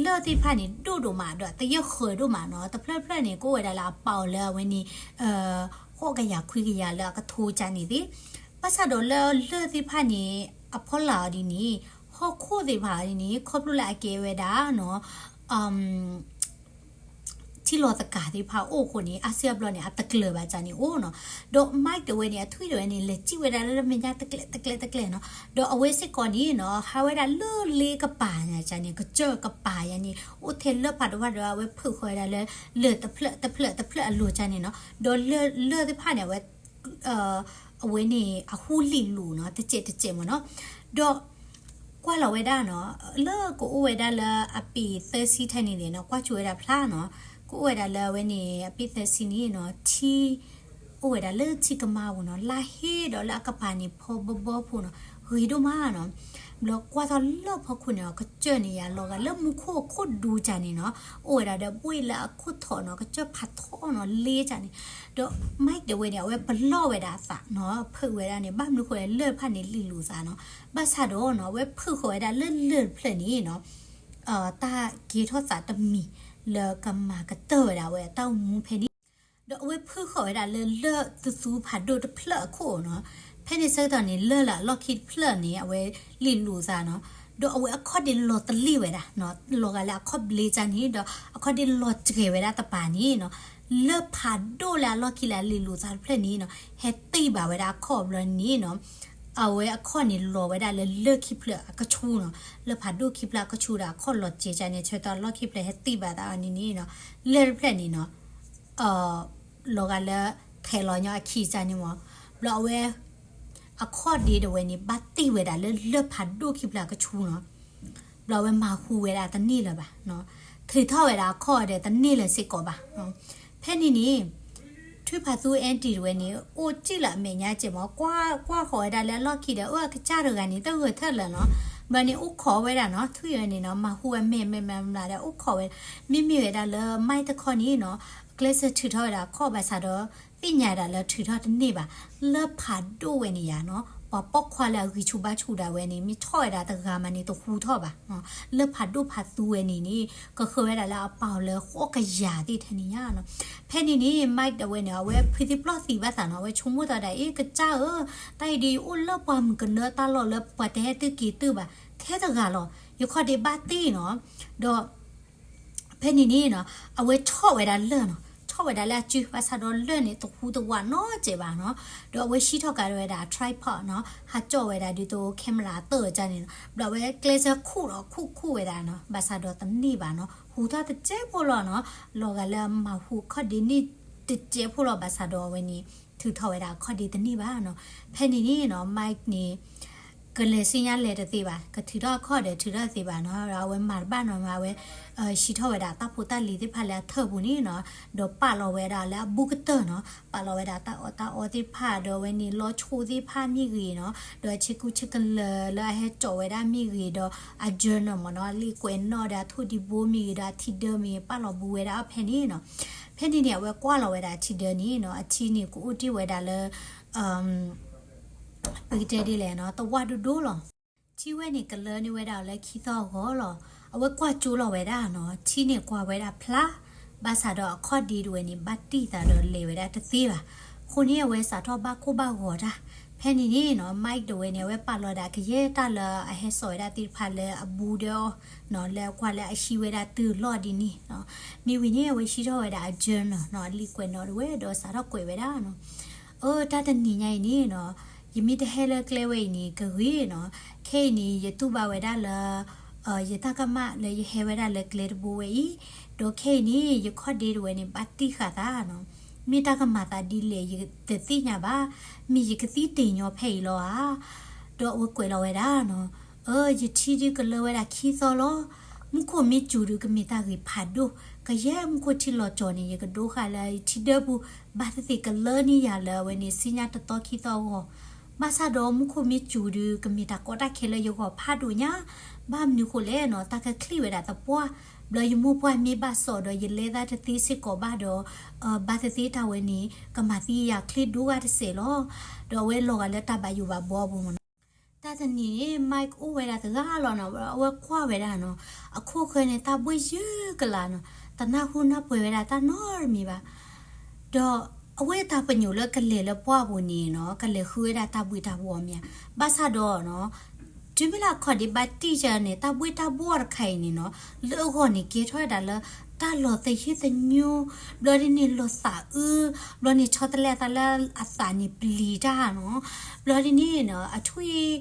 လၢၢ်သ့ၣ်တဖၣ်န့ၣ် ဒိၣ်ဒိၣ်မးဒီး တယဲၢ်ဃၢၤဒိၣ်မးနီၤ, တဖျၢၣ်တဖျၢၣ်န့ၣ် ကအိၣ်ဝဲဒၣ်လၢအပီးအီၤလၢအဝဲန့ၣ် ဃိးကယၤခွံကယၤလၢအကထိကၢ်န့ၣ်သ့, ဘၣ်ဆၣ်ဒီးလၢလၢၢ်သ့ၣ်တဖၣ်န့ၣ် အဖီလာ်အီၤဒ်န့ၣ် ဟီၣ်ခိၣ်သ့ၣ်တဖၣ်အီၤဒ်န့ၣ် ခီဖျိလၢအကဲဝဲဒၣ်နီၤ ထံလီၤသကၤသ့ၣ်တဖၣ်အိၣ်အဃိန့ၣ် အါစုအါဘျီန့ၣ် အတကျၢၤဘၣ်ကၢ်န့ၣ်အိၣ်နီၤ, ဒီး Mike တဝဲန့ၣ် အထွံၣ်တဝဲန့ၣ် လဲၤစံၣ်ဝဲဒၣ်လၢမဲာ်ညါတကျဲတကျဲတကျဲနီၤ, ဒီးအဝဲစ့ၢ်ကီးန့ၣ်နီၤ ဟးဝဲဒၣ်လၢလ့ကပၤညါကၢ်န့ၣ် ကစၢၢ်ကပၤယါန့ၣ် အိၣ်ထဲလၢၢ်ဖးဒိၣ်ဖးဒိၣ် အဝဲဖုးဃီၤဝဲဒၣ်လၢ လၢၢ်တဖျၢၣ်တဖျၢၣ်တဖျၢၣ်အလိၤကၢ်န့ၣ်နီၤ, ဒီးလၢၢ်သ့ၣ်တဖၣ်န့ၣ် အဝဲ အဝဲန့ၣ် အဟူလံာ်လူၤနီၤ တစဲးတစဲးမ့ၢ်နီၤ, ဒီးကွၢ်လီၤဝဲဒၣ်နီၤ လၢကအိၣ်ဝဲဒၣ်လၢအပ့ၤသၢဆံထဲန့ၣ်န့ၣ်နီၤ ကွၢ်ဆိဝဲဒၣ်ဖျါနီၤ, ကအိၣ်ဝဲဒၣ်လၢအဝဲန့ၣ် အပ့ၤသၢဆံန့ၣ်နီၤ ထံ အိၣ်ဝဲဒၣ်လၢထံကမါပူၤနီၤ လါဟ့ဒီးလၢအကပၤန့ၣ် ဖီဘီဘီဖိနီၤ ဂ့ၤဒိၣ်မးနီၤ, ဘျီကွၢ်ထီၣ်လၢဖီခိၣ်န့ၣ် ကစၢၢ်န့ၣ်ယါလီၤဂာ်လၢမူခိၣ်အခိၣ်ဒူကၢ်န့ၣ်နီၤ, အိၣ်ဝဲဒၣ်ဒီးဘှ့ၣ်လၢအခိၣ်ထီၣ်နီၤ ကစၢၢ်ဖးထီနီၤ လ့ကၢ်န့ၣ်, ဒီး Mike တဝဲန့ၣ် အဝဲပလီၢ်ဝဲဒၣ်အသးနီၤ ဖုးဝဲဒၣ်န့ၣ် ဘၣ်မနုၤဃိလၢၢ်တဖၣ်န့ၣ်လံာ်လူၤသးနီၤ, ဘၣ်ဆၣ်ဒီးနီၤ အဝဲဖုးဃီၤဝဲဒၣ်လၢလၢၢ်တဖျၢၣ်န့ၣ်နီၤ တၢ်ကဲထီၣ်သးတမံၤလၢကမၤကတၢၢ်ဝဲဒၣ်ဝဲအတၢ်အိၣ်မူဖဲန့ၣ်, ဒီးအဝဲဖုးဃီၤဝဲဒၣ်လၢလၢၢ်သူသူဖးဒိၣ်တဖျၢၣ်အခိၣ်နီၤ, ဖဲန့ၣ်ဆၢကတီၢ်န့ၣ် လၢၢ်လၢအလီၢ်ခံတဖျၢၣ်န့ၣ် အဝဲလံာ်လူၤသးနီၤ, ဒီးအဝဲအခီၣ်ဒ့လီၤတလ့ၢ်ဝဲဒၣ်နီၤ လီၤဂာ်လၢအခီၣ်ဘျ့ကၢ်န့ၣ် ဒီးအခီၣ်ဒ့လီၤတြဲၤဝဲဒၣ်တပၤန့ၣ်နီၤ, လၢၢ်ဖးဒိၣ်လၢအလီၢ်ခံလၢအလံာ်လူၤသးတဖျၢၣ်န့ၣ်နီၤ ဟဲတံၢ်ဘၣ်ဝဲဒၣ်အခီၣ်ဘျီန့ၣ်နီၤ အဝဲအခီၣ်န့ၣ်လီၤဝဲဒၣ်လၢလၢၢ်ခံဖျၢၣ်အကဆူနီၤ, လၢၢ်ဖးဒိၣ်ခံဖျၢၣ်အကဆူဒီးအခီၣ်လီၤတြဲၤကၢ်န့ၣ် ဆၢကတီၢ်လီၢ်ခံဖျၢၣ်ဟဲတံၢ်ဘၣ်သးအီၤန့ၣ်န့ၣ်နီၤ, လၢၢ်တဖျၢၣ်န့ၣ်နီၤ လီၤဂာ်လၢထဲးလီၤညီအခံကၢ်န့ၣ်မ့ၢ်, ဘျီအဝဲ အခီၣ်ဒ့တဝဲန့ၣ် ဘၣ်တံၢ်ဝဲဒၣ်လၢလၢၢ်ဖးဒိၣ်ခံဖျၢၣ်အကဆူနီၤ, ဘျီအဝဲမၤဟူဝဲဒၣ်တန့ၢ်လၢၤဘၣ်, ထုးထီၣ်ဝဲဒၣ်အခီၣ်ဒီးတန့ၢ်လၢၤစ့ၢ်ကီးဘၣ်, ဖဲန့ၣ်န့ၣ် ထွံၣ်ဖးသူ aunty တဝဲန့ၣ် အိၣ်စံၣ်လၢအမဲာ်ညါကဲးမ့ၢ် ကွၢ်ကွၢ်ဃီၤဝဲဒၣ်လၢအလီၢ်ခံဒီး အၢ အကစၢ်တဂၤန့ၣ် တဂၢၢ်ထၢၣ်လၢၤနီၤ, ဘျီန့ၣ်အိၣ်ခိးဝဲဒၣ်နီၤ ထွံၣ်ဝဲန့ၣ်နီၤ မၤဟူဝဲမဲာ်မဲာ်မဲာ်မဲာ်ဒီး အိၣ်ခိးဝဲ, မ့မ့ၢ်ဝဲဒၣ်လၢ Mike တခီန့ၣ်နီၤ ကျဲးစၢးထုးထီၣ်ဝဲဒၣ်အခီၣ်ဘၣ်ဆၣ်ဒီး သ့ၣ်ညါဒၣ်လၢထုးထီၣ်တန့ၢ်ဘၣ်, လၢၢ်ဖးဒိၣ်ဝဲန့ၣ်ယါနီၤ ပှၤပိာ်ခွါလၢအဂံၢ်ဆူၣ်ဘါဆူၣ်ဒၣ်ဝဲန့ၣ် မ့ၢ်ထီၣ်ဝဲဒၣ်တဂၤမးန့ၣ် တဟူထီၣ်ဘၣ်, လၢၢ်ဖးဒိၣ်ဖးသူဝဲန့ၣ်န့ၣ် ကဃၢၤဝဲဒၣ်လၢအပာ်အီၤလၢဃိးကယၤသ့ၣ်ထဲန့ၣ်ယါနီၤ, ဖဲန့ၣ်န့ၣ် Mike တဝဲန့ၣ် အဝဲဖုသံပျီၢ်သံဘၣ်သးနီၤ အဝဲဆိကမိၣ်သီဒၣ် အ့ ကစၢ်ဧၢ, တၢ်အံၤဒ်ယအိၣ်လၢပှၢ်မုၢ်ကနၢတၢ်လီၢ်လၢပှၤတဟဲသုက့ၤသုဘၣ်, ထဲတဂၤလီၤ ယခီၣ်ဒ့ဘၣ်တံၢ်နီၤ, ဒီး ဖဲန့ၣ်န့ၣ်နီၤ အဝဲထီၣ်ဝဲဒၣ်လၢၢ်နီၤ ထီၣ်ဝဲဒၣ်လၢအစု ဘၣ်ဆၣ်ဒီးလၢၢ်န့ၣ် တဟူတဝးနီတစဲးဘၣ်နီၤ, ဒီးအဝဲဟံးထီၣ်ကဒါဝဲဒၣ်အ tripod နီၤ ဟးကၠီၣ်ဝဲဒၣ်ဒ်သိး camera အတၢၢ်ကၢ်န့ၣ်နီၤ, ဘျီအဝဲကျဲးစၢးခူၣ်ဒီးခူၣ်ခူၣ်ဝဲဒၣ်နီၤ ဘၣ်ဆၣ်ဒီးတန့ၢ်ဘၣ်နီၤ ဟူထီၣ်တစဲးဖိလီၤနီၤ, လီၤဂာ်လၢမၤဟူအခီၣ်ဒ့န့ၢ်တစဲးဖိလီၤ ဘၣ်ဆၣ်ဒီးအဝဲန့ၣ် ထုးထီၣ်ဝဲဒၣ်အခီၣ်ဒ့တန့ၢ်ဘၣ်နီၤ, ဖဲန့ၣ်န့ၣ်နီၤ Mike န့ၣ် ကလဲၤဆူညါလဲၤတသ့ဘၣ်, ကထုးထီၣ်အခီၣ်ဒီးထုးထီၣ်တသ့ဘၣ်နီၤ, ဒီးအဝဲမၤတဘၣ်နီၤ မၤဝဲ ဟံးထီၣ်ဝဲဒၣ်တၢ်ဖိတၢ်လံၤသ့ၣ်တဖၣ်လၢအထၢၣ်ပူၤန့ၣ်နီၤ, ဒီးပာ်လီၤဝဲဒၣ်လၢအဘူးကတၢၢ်နီၤ, ပာ်လီၤဝဲဒၣ်တၢ်အီၣ်တၢ်အီသ့ၣ်တဖၣ် ဒီးအဝဲန့ၣ်လီၤဆီသ့ၣ်တဖၣ်မ့ၢ်ဂ့ၤနီၤ, ဒီးအဆ့ကူဆ့ကလၢာ်လၢအဟဲကၠီၣ်ဝဲဒၣ်မ့ၢ်ဂ့ၤ ဒီးအ journal မ့ၢ်နီၤ အလံာ်ကွဲးနီၣ်ဒီးအထိၣ်ဒံဘိမ့ၢ်ဂ့ၤ ဒီးအထံဒၢမ့ၢ်ဂ့ၤ ပာ်လီၤဘူးဝဲဒၣ်အီၤဖဲန့ၣ်နီၤ, ဖဲန့ၣ်န့ၣ် အဝဲကွၢ်လီၤဝဲဒၣ်အထံဒၢန့ၣ်နီၤ, အထံန့ၣ်ကအိၣ်တ့ၢ်ဝဲဒၣ်လၢ ပကတဲဒ်လဲၣ်နီၤ တဝၣ်ဒိၣ်ဒိၣ်လီၤ. ထံဝဲန့ၣ်ကလၢန့ၢ်ဝဲဒၣ်အီၤလၢခံသီၣ်အဂီၢ်လီၤ. အဝဲကွၢ်ကၠိလီၤဝဲဒၣ်နီၤ, ထံန့ၣ်ကွၢ်ဝဲဒၣ်ဖျါ, ဘၣ်ဆၣ်ဒီးအခီၣ်ဒ့တဝဲန့ၣ် ဘၣ်တံၢ်သးဒီးလဲၤဝဲဒၣ်တသ့ဘၣ်. အဃိန့ၣ် အဝဲစးထီၣ်ဘၣ်ကိၢ်ဘၣ်ဂီၤတၢ်. ဖဲန့ၣ်န့ၣ်နီၤ Mike တဝဲန့ၣ် အဝဲပာ်လီၤဒၣ်ကယဲၢ်တၢ်လၢအဟဲစိာ်ဝဲဒၣ်သ့ၣ်တဖၣ်လၢအဘူးဒီးအီၤနီၤ, လၢအကွၢ်လၢအဟံးဝဲဒၣ်တုၤလီၢ်ဒ်န့ၣ်နီၤ. မ့ၢ်ဝံၤန့ၣ် အဝဲဟံးထီၣ်ဝဲဒၣ်အ journal နီၤ, အလံာ်ကွဲးနီၣ်တဝဲ ဒီးစးထီၣ်ကွဲးဝဲဒၣ်နီၤ. အၢ တၢ်တနံၤညါအံၤန့ၣ်နီၤ, ယမ့ၢ်တဟဲလၢကျဲဝဲအံၤန့ၣ် ကဂ့ၤနီၤ. ခဲအံၤန့ၣ် ယတူၢ်ဘၣ်ဝဲဒၣ်လၢ ယတၢ်ကမၣ်လၢယဟဲဝဲဒၣ်လၢကျဲတဘိဝဲအံၤ, ဒီးခဲအံၤန့ၣ် ယခီၣ်ဒ့တဝဲန့ၣ် ဘၣ်တံၢ်ဃာ်သးနီၤ, မ့ၢ်တၢ်ကမၤသးဒ်လဲၣ် ယတသ့ၣ်ညါဘၣ်, မ့ၢ်ယကသံတ့ၢ်ညီဖဲအံၤလီၤဧါ. ဒီးအဝဲကွဲးလီၤဝဲဒၣ်နီၤ, အၢ ယထံဒုးကလၢဝဲဒၣ်ခံသီလီၤ. မူခိၣ်မ့ၢ်စူၤဒုးကမ့ၢ်တၢ်ဂ့ၤဖးဒိၣ်, ကယဲၢ်မူခိၣ်ထံလီၤကၠီၤန့ၣ် ယကဒိဃာ်လၢယထံဒၢပူၤ, ဘၣ်သ့ၣ်သ့ၣ်ကလၢန့ၢ်ယၤလၢအဝဲန့ၣ် ဆူညါတသီခံသီအဂီၢ် ဘၣ်ဆၣ်ဒီးမူခိၣ်မ့ၢ်စူၤဒုး ကမ့ၢ်တၢ်ကီတၢ်ခဲလၢယဂီၢ်ဖးဒိၣ်ညါ, ဘၣ်မနုၤဃိလဲၣ်နီၤ, တၢ်ကချံၣ်ဝဲဒၣ်သပှၢ်, ဘျီယမိၢ်ပှၢ်မ့ၢ်ဘၣ်စီၣ်ဒီး ယလဲသးတသ့စ့ၢ်ကီးဘၣ်ဒီး, ဘၣ်သ့ၣ်သ့ၣ်တၢ်ဝဲန့ၣ် ကမၤသံယၤချ့ဒိဂၤတစဲးလီၤ. ဒီးအဝဲလီၤဂာ်လၢတၢ်ဘၣ်ယိၣ်ဘၣ်ဘှီအပူၤမ့ၢ်နီၤ. တၢ်တနံၤန့ၣ် Mike အိၣ်ဝဲဒၣ်တဂၤလီၤနီၤ, အဝဲကွၢ်ဝဲဒၣ်နီၤ, အခိၣ်ဃၢၤန့ၣ် တၢ်ဘှ့ၣ်ယုၢ်ကလာ်နီၤ, တနၢ်ဟူနၢ်ပှဲၤဝဲဒၣ်တၢ်နီတမံၤဘၣ်. ဒီးအဝဲတၢ်ပညိၣ်လၢကလဲၤလၢပှၢ်ပူၤန့ၣ်နီၤ, ကလဲၤဃုဝဲဒၣ်တၢ်ဘှ့ၣ်တၢ်ဘှီမ့ၢ်ဧါ, ဘၣ်ဆၣ်ဒီးနီၤ, တုၤမ့ၢ်လၢအခီၣ်ဒ့ဘၣ်တံၢ်ယၤန့ၣ် တၢ်ဘှ့ၣ်တၢ်ဘှီတခါအံၤန့ၣ်နီၤ, လၢအဂီၢ်န့ၣ် ကဲထီၣ်ဝဲဒၣ်လၢ တၢ်လီၤသယုၢ်သညိ, ဘျီဒ်န့ၣ် လီၤသးအုး, ဘျီန့ၣ်ဆီတလဲအသးလၢအသးန့ၣ်ပျံၤတၢ်နီၤ, ဘျီဒ်န့ၣ်နီၤ, အထွံၣ်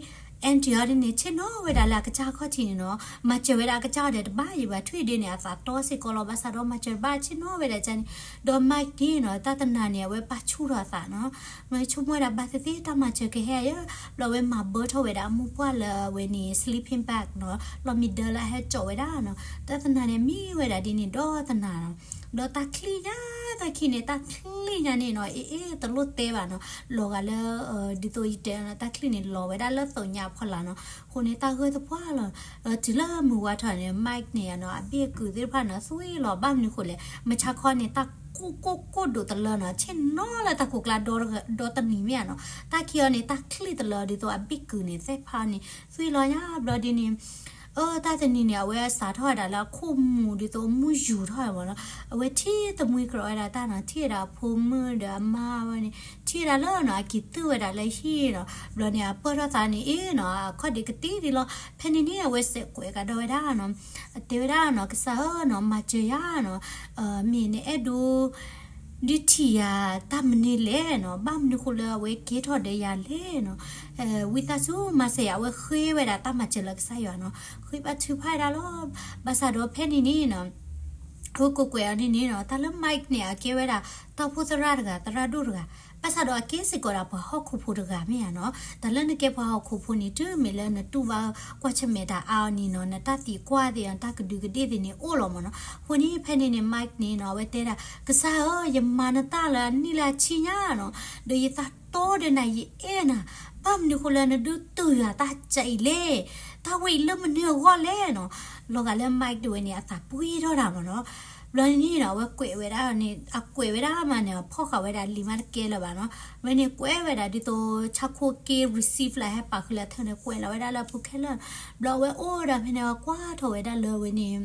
Andy အီၤဒ်န့ၣ် ဆ့ၣ်နီၤဝဲဒၣ်လၢအကစၢ်ခီၣ်ထံးန့ၣ်နီၤ, မၤစၢၤဝဲဒၣ်အကစၢ်အီၤဒီးတဘၣ်ယံၤဘၣ်, ထွံၣ်ဒ်န့ၣ် အသးတီစ့ၢ်ကီးလီၤ, ဘၣ်ဆၣ်ဒီးမၤစၢၤတဘၣ်ဆ့ၣ်နီၤဝဲဒၣ်န့ၣ်, ဒီး Mike န့ၣ်နီၤ, တၢ်တနၤန့ၣ် အဝဲပာ်ဆူၣ်ထီၣ်အသးနီၤ, မ့ၢ်ဆိကမိၣ်ဝဲဒၣ်ဘၣ်သ့ၣ်သ့ၣ်တၢ်မၤစၢၤကဟဲယဲ, ဘျီအဝဲမၤဘၢထီၣ်ဝဲဒၣ်အမိၢ်ပှၢ်လၢအဝဲန့ၣ် sleeping bag နီၤ, လီၢ်မံဒၢလၢအဟဲကၠီၣ်ဝဲဒၣ်နီၤ, တၢ်တနၤန့ၣ် မံဝဲဒၣ်ဒ်န့ၣ်ဒီးတနၤနီၤ, ဒီးတၢ်ချံၣ်ညါ တၢ်ခံးန့ၣ် တၢ်ချံၣ်ညါန့ၣ်နီၤ, အ့ အ့ တလိၣ်တဲဘၣ်နီၤ, လီၤဂာ်လၢ ဒ်သိးယတဲနီၤ, တၢ်ချံၣ်န့ၣ်လီၤဝဲဒၣ်လၢသိးညါအဖီလာ်နီၤ, အဃိန့ၣ် တၢ်ဂၢၢ်သပှၢ်လီၤ, တုၤလၢမုၢ်ဝါထီၣ်န့ၣ် Mike န့ၣ်နီၤ, အဘ့ၣ်အကုာ်သ့ၣ်တဖၣ်န့ၣ် သွံၣ်လီၤ, ဘၣ်မနုၤဃိလဲၣ်, မုၢ်ဆါခီန့ၣ် တၢ်ကိၢ်ကိၢ်ကိၢ်ဒိၣ်တလၢနီၤ, ဆ့ၣ်နီၤလၢတၢ်ကိၢ်ကျါဒီတနံၤမ့ၢ်ဧါနီၤ, တၢ်ခံးအီၤန့ၣ် တၢ်ချံၣ်တလၢ ဒ်သိးအဘ့ၣ်ကုာ်န့ၣ် သ့ၣ်ဖးန့ၣ် သွံၣ်လီၤညါ ဘျီဒ်န့ၣ် အၢ တၢ်တနံၤန့ၣ် အဝဲစးထီၣ်ဝဲဒၣ်လၢအခိၣ်မူၤဒ်သိးမုၢ်ယူၤထီၣ်မ့ၢ်နီၤ, အဝဲထံၣ်တမှံကြီၤဝဲဒၣ်တၢ်နီၤ, ထံၣ်ဝဲဒၣ်အဖိမုၣ်ဒီးအမါဝဲန့ၣ်, ထံၣ်ဝဲဒၣ်လၢနီၤ, အက့ၤတုၤဝဲဒၣ်လၢဟံၣ်နီၤ, ဘျီန့ၣ် အပၢၢ်ထီၣ်သးန့ၣ် အ့နီၤ, အခီၣ်ဒ့ကတံၢ်ဒံးလီၤ, ဖဲန့ၣ်န့ၣ် အဝဲစဲးကွဲးကဒီးဝဲဒၣ်နီၤ, တဲဝဲဒၣ်နီၤ, ကစၢ်ဧၢနီၤ, မၤစၢၤယၤနီၤ, မ့ၢ်နအဲၣ်ဒိး ဒုးထံၣ်ယၤတၢ်မနုၤလဲၣ်နီၤ, ဘၣ်မနုၤဃိလၢအဝဲကဲထီၣ်ဒီးယၤလဲၣ်နီၤ, ဝံသးစူၤမၤစၢၤယၤ, အဝဲဃ့ဝဲဒၣ်တၢ်မၤစၢၤလၢကစၢ်ယွၤနီၤ, ဃ့ဘါထုကဖၣ်ဝဲဒၣ်လီၤ, ဘၣ်ဆၣ်ဒီးဖဲန့ၣ်န့ၣ်နီၤ, အဝဲကွဲးကွဲးအီၤန့ၣ်န့ၣ်နီၤ, တၢ်လၢ Mike န့ၣ် အကဲဝဲဒၣ် တၢ်အိၣ်ဖှိၣ်သရၣ်တဂၤ သရၣ်ဒိၣ်တဂၤ, ဘၣ်ဆၣ်ဒီးအကဲစ့ၢ်ကီးဒၣ်ပှၤဟီၣ်ခိၣ်ဖိတဂၤမ့ၢ်ဧါနီၤ, တၢ်လၢနကဲပှၤဟီၣ်ခိၣ်ဖိန့ၣ် တုၤမ့ၢ်လၢနတူၢ်ဘၣ်ကွၢ်ဆၢၣ်မဲာ်တၢ်အါအီၤန့ၣ်နီၤ, နတၢ်သံကွၢ်သ့ၣ် တၢ်ကဒုကဒ့ၣ်သ့ၣ်န့ၣ်အိၣ်လီၤမ့ၢ်နီၤ, အဃိန့ၣ် ဖဲန့ၣ်န့ၣ် Mike န့ၣ်နီၤ, အဝဲတဲဒၣ် ကစၢ်ဧၢ, ယမၤနတၢ်လၢအနံၣ်လၢအဆံညါနီၤ, ဒီးယသးတီဒီးနၤ ယအဲၣ်နၤ, ဘၣ်မနုၤဃိလၢနဒုးတုၤယၤတၢ်စံးအံၤလဲၣ်, တၢ်ဝဲအံၤလၢမနုၤအဂီၢ်လဲၣ်နီၤ, လီၤဂာ်လၢ Mike တဝဲန့ၣ် အသးပှ့ၤထီၣ်တၢ်မ့ၢ်နီၤ, ဘျီန့ၣ်နီၤ, အဝဲကွဲးဝဲဒၣ်န့ၣ်, အကွဲးဝဲဒၣ်မးန့ၣ် ဖီၣ်ဃာ်ဝဲဒၣ်လံာ်မးတကဲလၢၤဘၣ်နီၤ, ဝဲန့ၣ်ကွဲးဝဲဒၣ်ဒ်သိး ဆၣ်ခိၣ်က့ receive လၢဟဲပာ်ဃုာ်လၢထၢၣ်န့ၣ် ကွဲးလီၤဝဲဒၣ်လၢအပူၤခဲလၢာ်, ဘျီအဝဲအိၣ်ဒီးဖဲန့ၣ် အဝဲကွၢ်ထီၣ်ဝဲဒၣ်လၢအဝဲန့ၣ်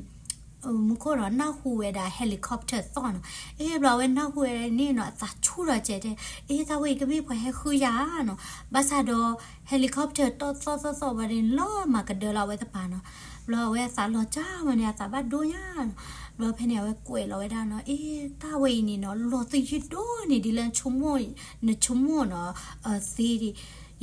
မူခိၣ်ဒီးနၢ်ဟူဝဲဒၣ် helicopter သီၣ်နီၤ, အ့ ဘျီအဝဲနၢ်ဟူဝဲဒၣ်န့ၣ်နီၤ, အသးဆူၣ်ထီၣ်ကဲတဲ, အ့ တၢ်ဝဲအံၤကမ့ၢ်ပှၤဟဲဃုယၤနီၤ, ဘၣ်ဆၣ်ဒီး helicopter တီၣ်သီၣ်သီၣ်သီၣ်ဘၣ်န့ၣ် လီၤမၤကဒၢလီၤအဝဲတပၤနီၤ, ဘျီအဝဲအသးလီၤကၢ်မးန့ၣ် အသးဘၣ်ဒိညါနီၤ, ဘျီဖဲန့ၣ် အဝဲကွဲးလီၤဝဲဒၣ်နီၤ, အ့ တၢ်ဝဲအံၤန့ၣ်နီၤ, လီၤသယုၢ်ဒိၣ်န့ၢ်ဒ်လၢ နဆိကမိၣ်နီၤ, သ့ဒံး,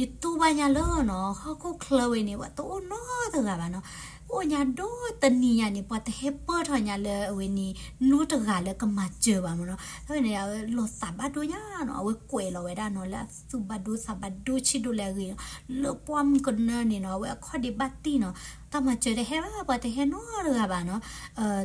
ယတူၢ်ဘၣ်ညါလၢနီၤ, ဟီၣ်ခိၣ်ချၢဝဲန့ၣ် ပှၤတအိၣ်နီတဂၤဘၣ်နီၤ, အိၣ်ညါဒီတနံၤညါန့ၣ် ပှၤတဟဲပၢၢ်ထီၣ်ညါလၢအဝဲန့ၣ် နီတဂၤလၢကမၤစၢၤဘၣ်မ့ၢ်နီၤ, တၢ်ဝဲန့ၣ် အဝဲလီၤသးဘၣ်ဒိညါနီၤ, အဝဲကွဲးလီၤဝဲဒၣ်နီၤ, လၢအသူၣ်ဘၣ်ဒိသးဘၣ်ဒိဆံးဒိၣ်လဲၣ်အဂ့ၢ်နီၤ, လၢပှၢ်မုၢ်ကနၢန့ၣ်နီၤ, အဝဲအခီၣ်ဒ့ဘၣ်တံၢ်နီၤ, တၢ်မၤစၢၤတဟဲဘၣ်, ပှၤတဟဲနီတဂၤဘၣ်နီၤ,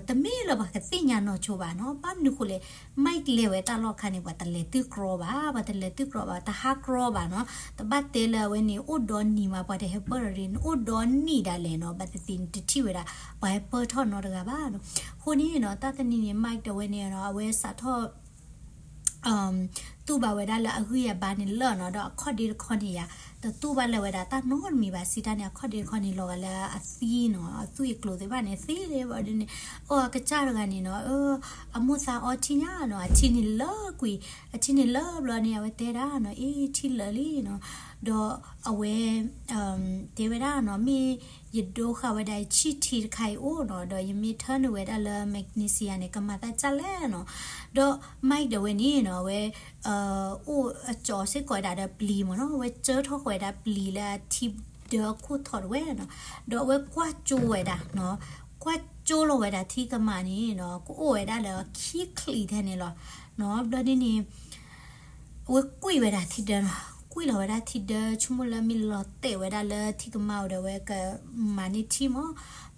တမ့ၢ်လၢပှၤကသ့ၣ်ညါနီၢ်ဆိဘၣ်နီၤ, ဘၣ်မနုၤဃိလဲၣ် Mike လဲၤဝဲတၢ်လီၢ်အခါန့ၣ် ပှၤတလဲၤသုးကြီဘၣ်, ပှၤတလဲၤသုးကြီဘၣ်, တဟးကြီဘၣ်နီၤ, တဘၣ်တဲလၢအဝဲန့ၣ် အိၣ်ဒီနံၤမး ပှၤတဟဲပၢၢ်ထီၣ်ဒ်န့ၣ်, အိၣ်ဒီနံၣ်ဒၣ်လဲာ်နီၤ, ဘၣ်သ့ၣ်သ့ၣ်န့ၣ် တထံၣ်ဝဲဒၣ် ပှၤဟဲပၢၢ်ထီၣ်နီတဂၤဘၣ်နီၤ, အဃိန့ၣ်နီၤ, တၢ်တနံၤန့ၣ် Mike တဝဲန့ၣ်နီၤ, အဝဲစးထီၣ် တူၢ်ဘၣ်ဝဲဒၣ်လၢအဂံၢ်အဘါန့ၣ်လၢာ်နီၤ, ဒီးအခီၣ်ဒ့တခီန့ၣ်ယါ, တတူၢ်ဘၣ်လၢၤဝဲဒၣ်တၢ်နီတမံၤဘၣ်, စံးတၢ်န့ၣ် အခီၣ်ဒ့တခီန့ၣ် လီၤဂာ်လၢအသံနီၤ, အသွံၣ်အကျိၤသ့ၣ်တဖၣ်န့ၣ် သ့လံဘၣ်ဒ်န့ၣ်, အိၣ်အကစၢ်တဂၤန့ၣ်နီၤ, အမိၢ်သးအီထံညါနီၤ, အထံန့ၣ်လၢာ်ကွံာ်, အထံန့ၣ်လၢာ်ဘျီန့ၣ် အဝဲတဲဒၣ်နီၤ, အ့ ထံလၢာ်လံနီၤ, ဒီးအဝဲ တဲဝဲဒၣ်နီၤ, မ့ၢ်ယဒိဃာ်ဝဲဒၣ်ယဆံၣ်ထံတခါအံၤအိၣ်နီၤ, ဒီးယမ့ၢ်ထၢနုာ်ဝဲဒၣ်လၢ magnesium န့ၣ် ကမၤတၢ်ဒ်လဲၣ်နီၤ, ဒီး Mike ဒီးဝဲန့ၣ်နီၤ, အဝဲ အိၣ်အကၠီၤစ့ၢ်ကီးဝဲဒၣ်ဒီးပျံၤမ့ၢ်နီၤ, အဝဲကၢထီၣ်ဃီၤဝဲဒၣ်ပျံၤလၢအထံ ထံဒၢအခိၣ်ထီးတဝဲနီၤ, ဒီးအဝဲကွၢ်ကၠိဝဲဒၣ်နီၤ, ကွၢ်ကၠိလီၤဝဲဒၣ်ထံကမါန့ၣ်နီၤ, ကအိၣ်ဝဲဒၣ်လၢခံချံးထဲန့ၣ်လီၤနီၤ, ဘျီဒ်န့ၣ် အဝဲကွံာ်ဝဲဒၣ်ထံဒၢနီၤ, ကွံာ်လီၤဝဲဒၣ်ထံဒၢ ဆိကမိၣ်လၢမ့ၢ်လီၤတဲာ်ဝဲဒၣ်လၢထံကမါအိၣ်ဒီး အဝဲကမၤန့ၢ်ထံမး,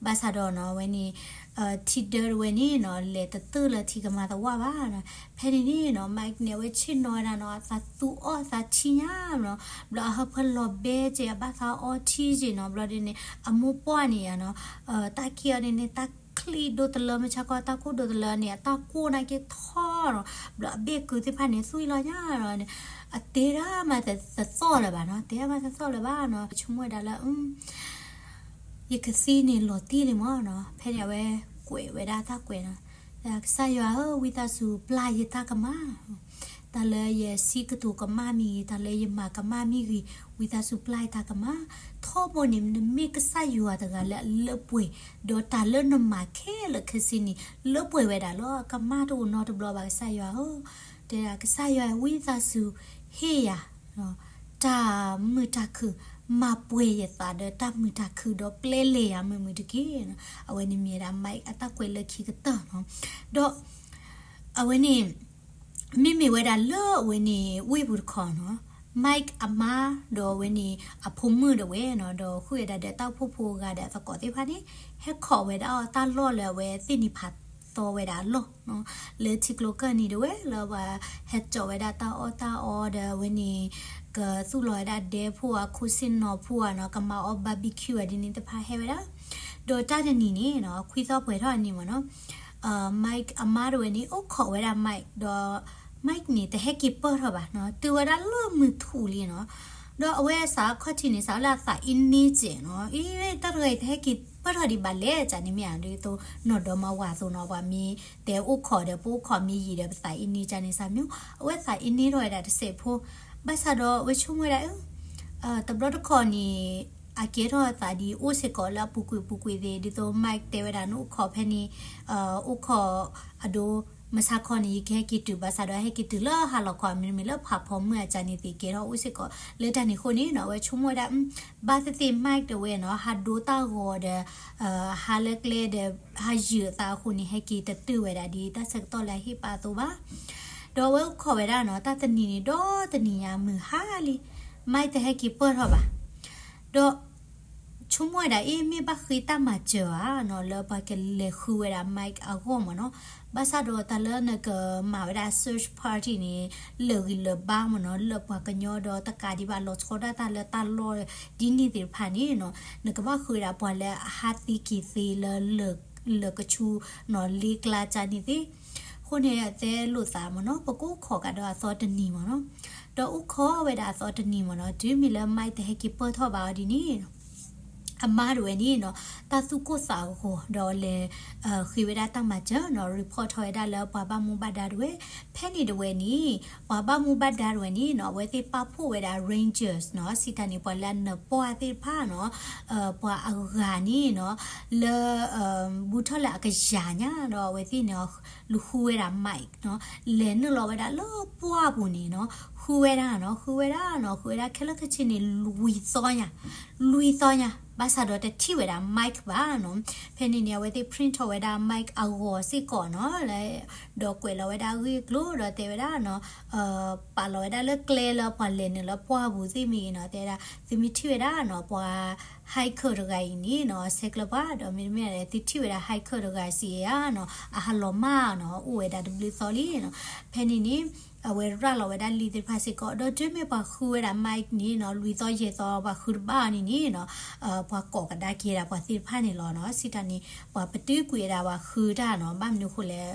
ဘၣ်ဆၣ်ဒီးနီၤ အဝဲန့ၣ် ထံဒၢတဝဲန့ၣ်နီၤ လဲၤတတုာ်လၢထံကမါသဝၣ်ဘၣ်နီၤ, ဖဲန့ၣ်န့ၣ်နီၤ Mike န့ၣ် အဝဲဆ့ၣ်နီၤဝဲဒၣ်နီၤ အသးသူအီၣ်သးထံညါနီၤ, ဘျီအဟၢဖၢလီၤဘဲကဲ အဘၣ်သးအီထံကဲနီၤ, ဘျီဒ်န့ၣ် အမိၢ်ပှၢ်န့ၣ်ယါနီၤ တၢ်ခံအီၤန့ၣ်န့ၣ် တၢ်ချံးဒိၣ်တလၢ မုၢ်ဆါခီ တၢ်ကိၢ်ဒိၣ်တလၢန့ၣ် အတၢ်ကိၢ်နာ်က့ထီနီၤ, ဘျီအဘ့ၣ်ကုာ်သ့ၣ်တဖၣ်န့ၣ် သွံၣ်လီၤညါနီၤ, အတဲဒၣ်မးတသီၣ်လၢၤဘၣ်နီၤ, တဲဒၣ်မးတသီၣ်လၢၤဘၣ်နီၤ, ဆိကမိၣ်ဝဲဒၣ်လၢ ယကသံန့ၣ်လီၤတံၢ်လံမးနီၤ, ဖဲန့ၣ်အဝဲကွဲးဝဲဒၣ်တၢ်ကွဲးနီၤ, ကစၢ်ယွၤဧၢ, ဝံသးစူၤပျၢ်ယတၢ်ကမၣ်, တၢ်လၢယစံးကတိၤကမၣ်မ့ၢ်ဂ့ၤ, တၢ်လၢယမၤကမၣ်မ့ၢ်ဂ့ၤ, ဝံသးစူၤပျၢ်ယတၢ်ကမၣ်, ထီဘိန့ၣ် နမ့ၢ်ကစၢ်ယွၤတဂၤလၢအလၢပှဲၤ, ဒီးတၢ်လၢနမၤခဲလၢာ်ခဲဆ့န့ၣ် လၢပှဲၤဝဲဒၣ်လီၤ, ကမၣ်တအိၣ်နီတဘျီဘၣ် ကစၢ်ယွၤဧၢ, တဲဒၣ် ကစၢ်ယွၤဧၢ, ဝံသးစူၤဟ့ၣ်ယၤ တၢ်မုာ်တၢ်ခုၣ်, မၤပှဲၤယသးဒီးတၢ်မုာ်တၢ်ခုၣ် ဒီးပျဲလဲၤယၤမုာ်မုာ်တက့ၢ်နီၤ, အဝဲန့ၣ်မ့ၢ်ဝဲဒၣ် Mike အတၢ်ကွဲးလၢခံကတၢၢ်နီၤ, ဒီးအဝဲန့ၣ် မ့မ့ၢ်ဝဲဒၣ်လၢအဝဲန့ၣ် ဝ့ၢ်ပူၤတခီနီၤ, Mike အမါဒီးအဝဲန့ၣ် အဖိမုၣ်တဝဲနီၤ, ဒီးဃုာ်ဝဲဒၣ်ဒီးတၢ်အိၣ်ဖှိၣ်ဖိအဂၤဒီးအသကိးသ့ၣ်တဖၣ်န့ၣ် ဟဲခိးဝဲဒၣ်အီၤတၢ်လီၢ်လၢအဝဲသ့ၣ်န့ၣ်ဖးသီဝဲဒၣ်အလီၢ်နီၤ, လၢထံကျိကၢၢ်နံၤတဝဲ လၢပှၤဟဲစိာ်ဝဲဒၣ်တၢ်အီၣ်တၢ်အီဒီးအဝဲန့ၣ် ကသူၣ်လီၤဝဲဒၣ်ဒဲဖိဧါ ခိၣ်ဆ့ၣ်နီၤဖိဧါနီၤ, ကမၤအီၣ် barbecue ဧါ ဒ်န့ၣ်တဖၣ်ဟဲဝဲဒၣ်, ဒီးတၢ်တနံၤန့ၣ်နီၤ ခွံသီပှဲၤထီၣ်အနံၤမ့ၢ်နီၤ, Mike အမါတဝဲန့ၣ် အိၣ်ခိးဝဲဒၣ် Mike ဒီး Mike န့ၣ် တဟဲက့ၤပၢၢ်ထီၣ်ဘၣ်နီၤ, တုၤဝဲဒၣ်လၢမုၢ်ထူၣ်လံနီၤ, ဒီးအဝဲစးခီၣ်ထံးန့ၣ် စးလၢအသးအ့န့ကဲးနီၤ, အံၤ တၢ်တဂၤအံၤ တဟဲက့ၤပၢၢ်ထီၣ်ဒံးဘၣ်လဲၣ် ကန့ၣ်မ့ၢ်ဧါ, ဒ်သိးနီၢ်ဒီမါဝၤအသိးနီၤ, ပှၤမ့ၢ်တဲအိၣ်ခိးဒီး ပအိၣ်ခိးမ့ၢ်ယံာ်ဒီး ပသးအ့န့ကန့ၣ်စးမ့ၢ်, အဝဲသးအ့န့ထီၣ်ဝဲဒၣ်တစဲးဖိ, ဘၣ်ဆၣ်ဒီးအဝဲဆိကမိၣ်ဝဲဒၣ် တဘျီတခီၣ်န့ၣ် အကဲထီၣ်အသးဒ်အံၤ အိၣ်စ့ၢ်ကီးလၢအပူၤကွံာ်ပူၤကွံာ်သ့ၣ်, ဒ်သိး Mike တဲဝဲဒၣ်နအိၣ်ခိးဖဲန့ၣ်, အိၣ်ခိးအဒိ မုၢ်ဆါခီန့ၣ် ယကဟဲက့ၤတုၤ ဘၣ်ဆၣ်ဒီးဟဲက့ၤတုၤလၢဟါလီၤခီ မ့တမ့ၢ်လၢဖးဖီမုၢ်အကန့ၣ်သ့ၣ် ကဲထီၣ်အိၣ်စ့ၢ်ကီးလၢတၢ်န့ၣ်အဃိန့ၣ်နီၤ, အဝဲဆိကမိၣ်ဝဲဒၣ် ဘၣ်သ့ၣ်သ့ၣ် Mike တဝဲနီၤ ဟးဒိတၢ်ဂီၤဒီး ဟးလၢကျဲဒီး ဟးယုာ်အသးအဃိန့ၣ် ဟဲက့ၤတတုာ်ဝဲဒၣ်ဒ်တၢ်ဆၢကတီၢ်လၢအဟ့ၣ်ပာ်အသိးဘၣ်, ဒီးအဝဲအိၣ်ခိးဝဲဒၣ်နီၤ တၢ်တနံၤန့ၣ် ဒီတနံၤညါမုၢ်ဟါလံ, Mike တဟဲက့ၤပၢၢ်ထီၣ်ဘၣ်, ဒီး ဆိကမိၣ်ဝဲဒၣ်အ့ၣ် မ့ၢ်ဘၣ်ဃ့တၢ်မၤစၢၤဧါနီၤ လၢပှၤကလဲၤဃုဝဲဒၣ် Mike အဂီၢ်မ့ၢ်နီၤ, ဘၣ်ဆၣ်ဒီးတၢ်လၢနကမၤဝဲဒၣ် search party န့ၣ် လၢာ်ဂံၢ်လၢာ်ဘါမ့ၢ်နီၤ လၢပှၤကညီဒီးတကးဒံးဘၣ် လီၤဆီဒၣ်တၢ်လၢတၢ်လီၢ် ဒ်န့ၣ်သ့ၣ်တဖၣ်န့ၣ်နီၤ နကဘၣ်ဃုဝဲဒၣ်ပှၤလၢအဟးသံက့ၤသ့လၢ လၢာ်ကဆူ နီၤ လ့ကျါကန့ၣ်သ့ၣ်, အဃိန့ၣ် အတဲလိာ်သးမ့ၢ်နီၤ ပကအိၣ်ခိးကဒီးအသီတနံၤမ့ၢ်နီၤ, ဒီးအိၣ်ခိးဝဲဒၣ်အသီတနံၤမ့ၢ်နီၤ တုၤမ့ၢ်လၢ Mike တဟဲက့ၤပၢၢ်ထီၣ်ဘၣ်အီၤဒ်န့ၣ် အမါတဝဲန့ၣ်နီၤ တၢ်သူၣ်ကိၢ်သးဂီၤဒီးလဲၤ ဃ့ဝဲဒၣ်တၢ်မၤစၢၤနီၤ report ထီၣ်ဝဲဒၣ်လၢပှၤဘၣ်မူဘၣ်ဒါတဝဲ, ဖဲန့ၣ်တဝဲန့ၣ် ပှၤဘၣ်မူဘၣ်ဒါတဝဲန့ၣ်နီၤ အဝဲသ့ၣ်ပာ်ဖှိၣ်ဝဲဒၣ် rangers နီၤ စံးတၢ်န့ၣ် ပှၤလၢအနၢၤပှၢ်သ့ၣ်တဖၣ်နီၤ ပှၤအဂၤန့ၣ်နီၤ လၢ ဘူးထီၣ်လၢအကယၤညါဒီးအဝဲသ့ၣ်န့ၣ် လူၤဃုဝဲဒၣ် Mike နီၤ လဲၤနုာ်လီၤဝဲဒၣ်လၢပှၢ်ပူၤန့ၣ်နီၤ ဃုဝဲဒၣ်နီၤ ဃုဝဲဒၣ်နီၤ ဃုဝဲဒၣ်ခဲလၢာ်ခဲဆ့န့ၣ် လွံၢ်သီညါ လွံၢ်သီညါ ဘၣ်ဆၣ်ဒီးတထံၣ်ဝဲဒၣ် Mike ဘၣ်နီၤ, ဖဲန့ၣ်န့ၣ် အဝဲသ့ၣ် print ထီၣ်ဝဲဒၣ် Mike အဂီၤစ့ၢ်ကီးနီၤ ဒီးကွဲးလီၤဝဲဒၣ်အဂ့ၢ်အကျိၤဒီးတဲဝဲဒၣ်နီၤ ပာ်လီၤဝဲဒၣ်လၢကျဲလၢပှၤလဲၤနုာ်လၢပှၢ်ပူၤသ့ၣ်မ့ၢ်ဂ့ၤနီၤ တဲဝဲဒၣ်သုမ့ၢ်ထံၣ်ဝဲဒၣ်နီၤ ပှၤ hiker တဂၤအံၤန့ၣ်နီၤ ဆဲးကျၢပှၤ ဒီးမ့တမ့ၢ်ဒီးသုထံၣ်ဝဲဒၣ် hiker တဂၤစံးဧါနီၤ အဟးလီၤမၢ်နီၤ အိၣ်ဝဲဒၣ်တဘျုးသီလံနီၤ, ဖဲန့ၣ်န့ၣ် အဝဲရၤလီၤဝဲဒၣ်လံာ်သ့ၣ်တဖၣ်စ့ၢ်ကီး ဒီးတုၤမ့ၢ်ပှၤဃုဝဲဒၣ် Mike န့ၣ်နီၤ လွံၢ်သီယဲၢ်သီပှၤဃုတဘၣ်အီၤန့ၣ်န့ၣ်နီၤ ပှၤကိးကဒါက့ၤဒၣ်ပှၤသ့ၣ်တဖၣ်န့ၣ်လီၤနီၤ, စံးတၢ်န့ၣ် ပှၤပတုာ်ကွံာ်ဝဲဒၣ်ပှၤဃုတၢ်နီၤ ဘၣ်မနုၤအဃိလဲၣ်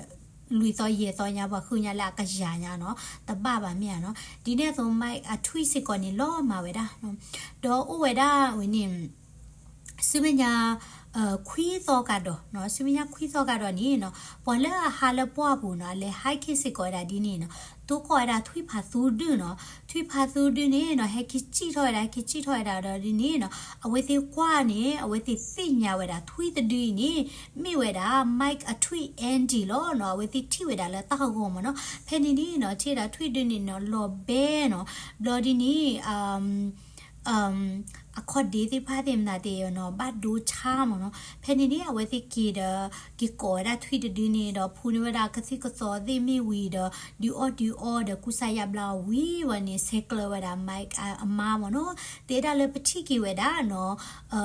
လွံၢ်သီယဲၢ်သီညါ ပှၤဃုညါလၢအကယၤညါနီၤ တဘၣ်ဘၣ်မ့ၢ်ဧါနီၤ, ဒ်န့ၣ်အသိး Mike အထွံၣ်စ့ၢ်ကီးန့ၣ် လီၤမၢ်ဝဲဒၣ်နီၤ, ဒီးအိၣ်ဝဲဒၣ်ဝဲန့ၣ် ဆူမဲာ်ညါ ခွံသီကဒီးနီၤ ဆူမဲာ်ညါခွံသီကဒီးန့ၣ်နီၤ ပှၤလၢအဟးလၢပှၢ်ပူၤနီၤ အလဲၤ hiking စ့ၢ်ကီးဝဲဒၣ်ဒ်န့ၣ်နီၤ တိကိးဝဲဒၣ်ထွံၣ်ဖးသူဒုၣ်နီၤ, ထွံၣ်ဖးသူဒုၣ်န့ၣ်နီၤ ဟဲက့ၤစံၣ်ထီၣ်ဝဲဒၣ် ဟဲက့ၤစံၣ်ထီၣ်ဝဲဒၣ်ဒီးဒ်န့ၣ်နီၤ အဝဲသ့ၣ်ကွၢ်န့ၣ် အဝဲသ့ၣ်သ့ၣ်ညါဝဲဒၣ်ထွံၣ်တဒုအံၤန့ၣ် မ့ၢ်ဝဲဒၣ် Mike အထွံၣ် Andy လီၤနီၤ အဝဲသ့ၣ်ထံၣ်ဝဲဒၣ်လၢတၢ်ဂီၤမ့ၢ်နီၤ, ဖဲန့ၣ်န့ၣ်နီၤ ထံၣ်ဝဲဒၣ်ထွံၣ်ဒုၣ်န့ၣ်နီၤ လီၤဘဲနီၤ, ဘျီဒ်န့ၣ် အခီၣ်ဒ့သ့ၣ်တဖၣ်သ့ၣ်မတၤတ့ၢ်နီၤ ဘၣ်ဒိဆါမ့ၢ်နီၤ. ဖဲန့ၣ်န့ၣ် အဝဲသ့ၣ်က့ၤဒီး က့ၤကိးဝဲဒၣ်ထွံၣ်တဒုန့ၣ်ဒီး ဖူန့ၢ်ဝဲဒၣ်ကသံၣ်ကသီသ့ၣ်မ့ၢ်ဝံၤဒီး ဒုးအီၣ်ဒုးအီဒီး ကူစါယါဘျါအီၤဝံၤဝဲန့ၣ် ဆဲးကျၢဝဲဒၣ် Mike အမါမ့ၢ်နီၤ. တဲဒၣ်လၢပထံၣ်က့ၤဝဲဒၣ်နီၤ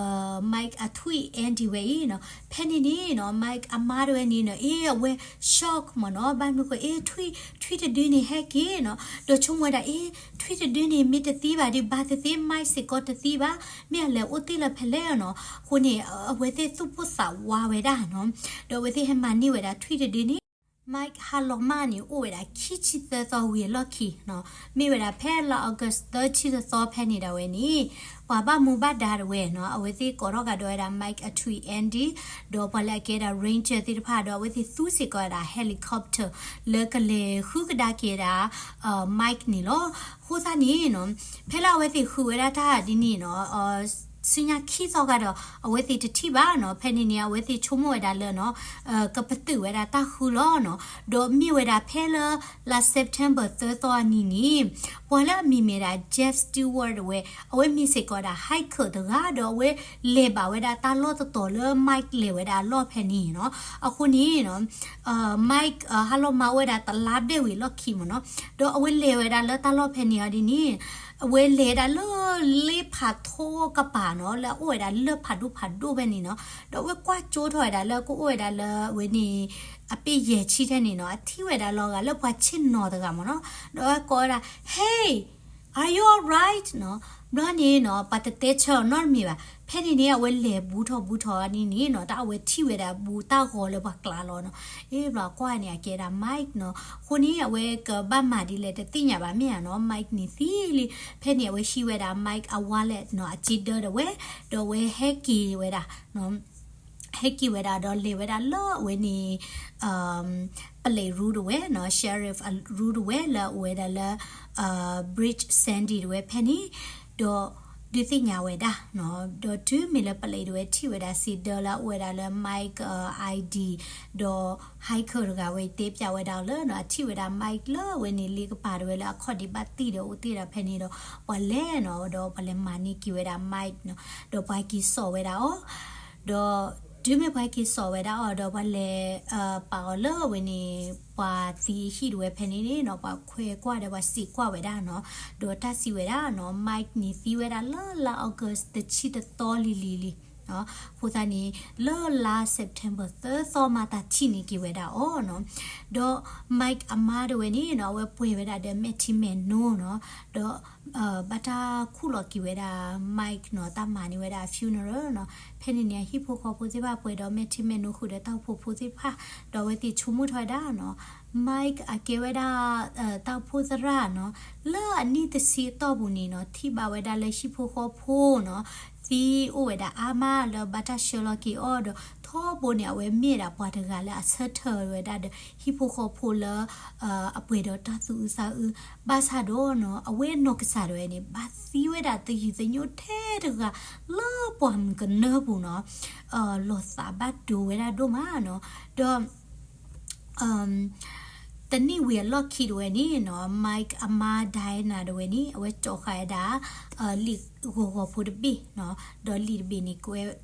Mike အထွံၣ် Andy ဝဲအံၤနီၤ. ဖဲန့ၣ်န့ၣ်နီၤ Mike အမါတဝဲန့ၣ်နီၤ အ့ အဝဲ shock မ့ၢ်နီၤ. ဘၣ်မနုၤဃိ အ့ ထွံၣ် ထွံၣ်တဒုန့ၣ်ဟဲက့ၤနီၤ. ဒီးဆိကမိၣ်ဝဲဒၣ် အ့ ထွံၣ်တဒုန့ၣ် မ့ၢ်တသံဘၣ်ဒီး ဘၣ်သ့ၣ်သ့ၣ် Mike စ့ၢ်ကီးတသံဘၣ်, မ့ၢ်အလဲၤအိၣ်တ့ၢ်လၢဖဲလဲၣ်နီၤ. အဃိန့ၣ် အဝဲသ့ၣ်သူၣ်ပိၢ်သးဝးဝဲဒၣ်နီၤ. ဒီးအဝဲသ့ၣ်ဟဲမၤန့ၢ်ဝဲဒၣ်ထွံၣ်တဒုန့ၣ် Mike ဟါလီၤမၢ်န့ၣ် အိၣ်ဝဲဒၣ်ခံဆံသၢသီဝံၤအလီၢ်ခံနီၤ. မ့ၢ်ဝဲဒၣ်ဖဲလါ August သၢဆံတသီဖဲန့ၣ်ဒၣ်ဝဲန့ၣ် ပှၤဘၣ်မူဘၣ်ဒါတဝဲနီၤ အဝဲသ့ၣ်ကိးထီၣ်ကဒီးဝဲဒၣ် Mike အထွံၣ် Andy ဒီးပှၤလၢအကဲဒၣ် ranger သ့ၣ်တဖၣ်ဒီး အဝဲသ့ၣ်သူစ့ၢ်ကီးဝဲဒၣ် helicopter လၢကလဲၤဃုကဒါက့ၤဒၣ် Mike န့ၣ်လီၤ. အဃိသတးန့ၣ်နီၤ ဖဲလၢအဝဲသ့ၣ်ဃုဝဲဒၣ်တၢ်ဒ်န့ၣ်နီၤ ဆူညါခံသီကဒီး အဝဲသ့ၣ်တထံၣ်ဘၣ်နီၤ. ဖဲန့ၣ်န့ၣ် အဝဲသ့ၣ်ဆိကမိၣ်ဝဲဒၣ်လၢနီၤ ကပတုာ်ဝဲဒၣ်တၢ်ဃုလီၤနီၤ. ဒီးမ့ၢ်ဝဲဒၣ်ဖဲလၢ လါ September သၢသီအနံၤန့ၣ် ပှၤလၢအမံၤမ့ၢ်ဒၣ် Jeff Stewart ဝဲ အဝဲမ့ၢ်စ့ၢ်ကီးဒၣ် hiker တဂၤ ဒီးအဝဲလဲၤဘၣ်ဝဲဒၣ်တၢ်လီၢ်တတီၤလၢ Mike လဲၤဝဲဒၣ်အလီၢ်ဖဲန့ၣ်နီၤ. အဃိန့ၣ်နီၤ Mike ဟါလီၤမၢ်အိၣ်ဝဲဒၣ်တလါဘျဲၣ်ဝံၤအလီၢ်ခံမ့ၢ်နီၤ. ဒီးအဝဲလဲၤဝဲဒၣ်လၢတၢ်လီၢ်ဖဲန့ၣ်အီၤဒ်န့ၣ် အဝဲလဲၤဝဲဒၣ်လၢလ့ဖးထိကပၤနီၤ လၢအအိၣ်ဝဲဒၣ်လၢဖးဒိၣ်ဖးဒိၣ်ဖဲန့ၣ်နီၤ. ဒီးအဝဲကွၢ်ကၠိထီၣ်ဝဲဒၣ်လၢကအိၣ်ဝဲဒၣ်လၢအဝဲန့ၣ် အပ့ၢ်ယဲၢ်ဆံထဲန့ၣ်နီၤ အထံၣ်ဝဲဒၣ်လီၤဂာ်လၢပှၤဆ့ၣ်နီၤတဂၤမ့ၢ်နီၤ. ဒီးအဝဲကိးဝဲဒၣ် Hey, are you alright နီၤ. ဘျီန့ၣ်နီၤ ပှၤတတဲဆၢအီၤနီတမံၤဘၣ်. ဖဲန့ၣ်န့ၣ် အဝဲလဲၤဘူးထီၣ်ဘူးထီၣ်န့ၣ်န့ၣ်နီၤ တၢ်အဝဲထံၣ်ဝဲဒၣ်ဘူးတၢ်ဂီၤလၢပှၤကျါလီၤနီၤ. အ့ ဘျီအကွၢ်န့ၣ် အကဲဒၣ် Mike နီၤ. အဃိန့ၣ် အဝဲကဘၣ်မၤဒ်လဲၣ်တသ့ၣ်ညါဘၣ်မ့ၢ်ဧါနီၤ Mike န့ၣ်သံလံ. ဖဲန့ၣ် အဝဲဟံးဝဲဒၣ် Mike အ wallet နီၤ အစ့ဒၢတဝဲ ဒီးအဝဲဟဲက့ၤဝဲဒၣ် ဟဲက့ၤဝဲဒၣ်ဒီးလဲၤဝဲဒၣ်လၢအဝဲန့ၣ် ပလံးရူတဝဲနီၤ sheriff ရူတဝဲလၢအအိၣ်ဝဲဒၣ်လၢ Bridge Sandy တဝဲဖဲန့ၣ် ဒီးဒုးသ့ၣ်ညါဝဲဒၣ်နီၤ. ဒီးတုၤမ့ၢ်လၢပလံးတဝဲထံၣ်ဝဲဒၣ်စ့ဒၢလၢအအိၣ်ဝဲဒၣ်လၢ Mike ID ဒီး hiker တဂၤဝဲတဲပၠးဝဲဒၣ်လၢနီၤ အထံၣ်ဝဲဒၣ် Mike လၢအဝဲန့ၣ်လ့ကပၤတဝဲလၢအခီၣ်ဒ့ဘၣ်တံၢ်ဒီးအိၣ်တ့ၢ်ဒၣ်ဖဲန့ၣ်ဒီး ပှၤလဲၤနီၤ ဒီးပှၤလဲၤမၤန့ၢ်က့ၤဝဲဒၣ် Mike နီၤ ဒီးပှၤက့ၤစိာ်ဝဲဒၣ်အီၤ ဒီး တုၤမ့ၢ်ပှၤက့ၤစိာ်ဝဲဒၣ်အီၤဒီး ပှၤလဲၤ ပာ်အီၤလၢအဝဲန့ၣ် ပှၤသံအဟံၣ်တဝဲဖဲန့ၣ်န့ၣ်နီၤ ပှၤခွဲးကွၢ်ဒီးပှၤစံးကွၢ်ဝဲဒၣ်နီၤ. ဒီးတၢ်စံးဝဲဒၣ်နီၤ Mike န့ၣ်သံဝဲဒၣ်လၢလါ August တဆံတသီလံၤလံၤလံၤ အဃိသတးန့ၣ် လၢလါ September သၢသီမၤတၢ်ထံၣ်န့ၢ်က့ၤဝဲဒၣ်အီၤနီၤ. ဒီး Mike အမါတဝဲန့ၣ်နီၤ အဝဲပှဲၤဝဲဒၣ်ဒီးမဲာ်ထံမဲာ်နိနီၤ ဒီး ဘၣ်တၢ်ခူၣ်လီၤက့ၤဝဲဒၣ် Mike နီၤ တၢ်မၤန့ၢ်ဝဲဒၣ် funeral နီၤ. ဖဲန့ၣ်န့ၣ် အဟံၣ်ဖိဃီဖိသ့ၣ်တဖၣ်ပှဲၤဒီးမဲာ်ထံမဲာ်နိဃုာ်ဒီးတၢ်အိၣ်ဖှိၣ်ဖိသ့ၣ်တဖၣ် ဒီးအဝဲသ့ၣ်ဆိကမိၣ်ထီၣ်ဝဲဒၣ်နီၤ Mike အကဲဝဲဒၣ် တၢ်အိၣ်ဖှိၣ်သရၣ်နီၤ လၢအနံၣ်တဆံအတီၢ်ပူၤန့ၣ်နီၤ ထံၣ်ဘၣ်ဝဲဒၣ်လၢဟံၣ်ဖိဃီဖိနီၤ သံအိၣ်ဝဲဒၣ်အါမးလၢဘၣ်တၢ်ဆှၢလီၤက့ၤအီၤဒီး ထီဘိန့ၣ် အဝဲမ့ၢ်ဒၣ်ပှၤတဂၤလၢအဆၢထၢၣ်ဝဲဒၣ်ဒီး ဟံၣ်ဖိဃီဖိလၢ အပှဲၤဒီးတၢ်သူၣ်အုးသးအုး ဘၣ်ဆၣ်ဒီးနီၤ အဝဲနီၢ်ကစၢ်ဒၣ်ဝဲန့ၣ် ဘၣ်သံဝဲဒၣ်သယုၢ်သညိထဲတဂၤ လၢပှၢ်မုၢ်ကနၢပူၤနီၤ လီၤသးဘၣ်ဒိဝဲဒၣ်ဒိၣ်မးနီၤ. ဒီး တနံၣ်ဝံၤအလီၢ်ခံတဝဲန့ၣ်နီၤ Mike အမါ Diana တဝဲန့ၣ် အဝဲကၠီၤဃာ်ဝဲဒၣ် လံာ်ဂီၤဂီၤဖိတဘ့ၣ်နီၤ ဒီးလံာ်တဘ့ၣ်န့ၣ်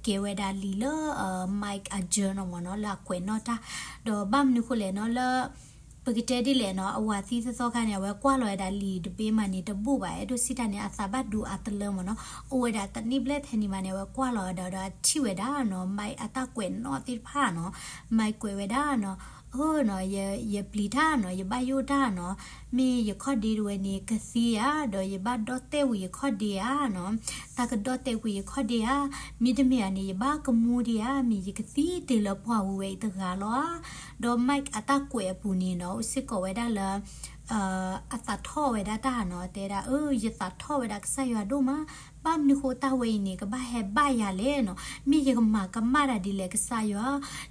ကဲဝဲဒၣ်လံာ်လၢ Mike အ journal မ့ၢ်နီၤ လၢအကွဲးနီၣ်တၢ် ဒီးဘၣ်မနုၤဃိလဲၣ်နီၤ လၢ ပကတဲဒ်လဲၣ်နီၤ အဝၤသံသီသီခါန့ၣ် အဝဲကွၢ်လီၤဝဲဒၣ်လံာ်တဘ့ၣ်မးန့ၣ် တဘူၣ်ဘၣ် အဲၣ်ဒိးစံးတၢ်န့ၣ် အသးဘၣ်ဒိအါတလၢမ့ၢ်နီၤ အိၣ်ဝဲဒၣ်တနံၣ်ဘျဲၣ်ဖဲန့ၣ်မးန့ၣ် အဝဲကွၢ်လီၤဝဲဒၣ်ဒီးအထံၣ်ဝဲဒၣ်နီၤ Mike အတၢ်ကွဲးနီၣ်သ့ၣ်တဖၣ်နီၤ Mike ကွဲးဝဲဒၣ်နီၤ အၢနီၤ ယပျံၤတၢ်နီၤ ယဘၣ်ယိၣ်တၢ်နီၤ မ့ၢ်ယခီၣ်ဒ့တဝဲန့ၣ် ကသံဧါ ဒီးယဘၣ်ဒီၣ်တဲာ်ကွံာ်ယခီၣ်ဒ့ဧါနီၤ တၢ်ကဒီၣ်တဲာ်ကွံာ်ယခီၣ်ဒ့ဧါ မ့တမ့ၢ်ဧါန့ၣ် ယဘၣ်ကမူဒံးဧါ မ့ၢ်ယကသံတ့ၢ်လၢပှၢ်ပူၤဝဲအံၤတဂၤလီၤဧါ ဒီး Mike အတၢ်ကွဲးအပူၤန့ၣ်နီၤ အိၣ်စ့ၢ်ကီးဝဲဒၣ်လၢ အသးထီၣ်ဝဲဒၣ်တၢ်နီၤ တဲဒၣ် အၢ ယသးထီၣ်ဝဲဒၣ်ကစၢ်ယွၤဒိၣ်မး ဘၣ်မနုၤဃိတၢ်ဝဲအံၤန့ၣ် ကဘၣ်ဟဲဘၣ်ယၤလဲၣ်နီၤ မ့ၢ်ယကမၤကမၣ်တၢ်ဒ်လဲၣ်ကစၢ်ယွၤ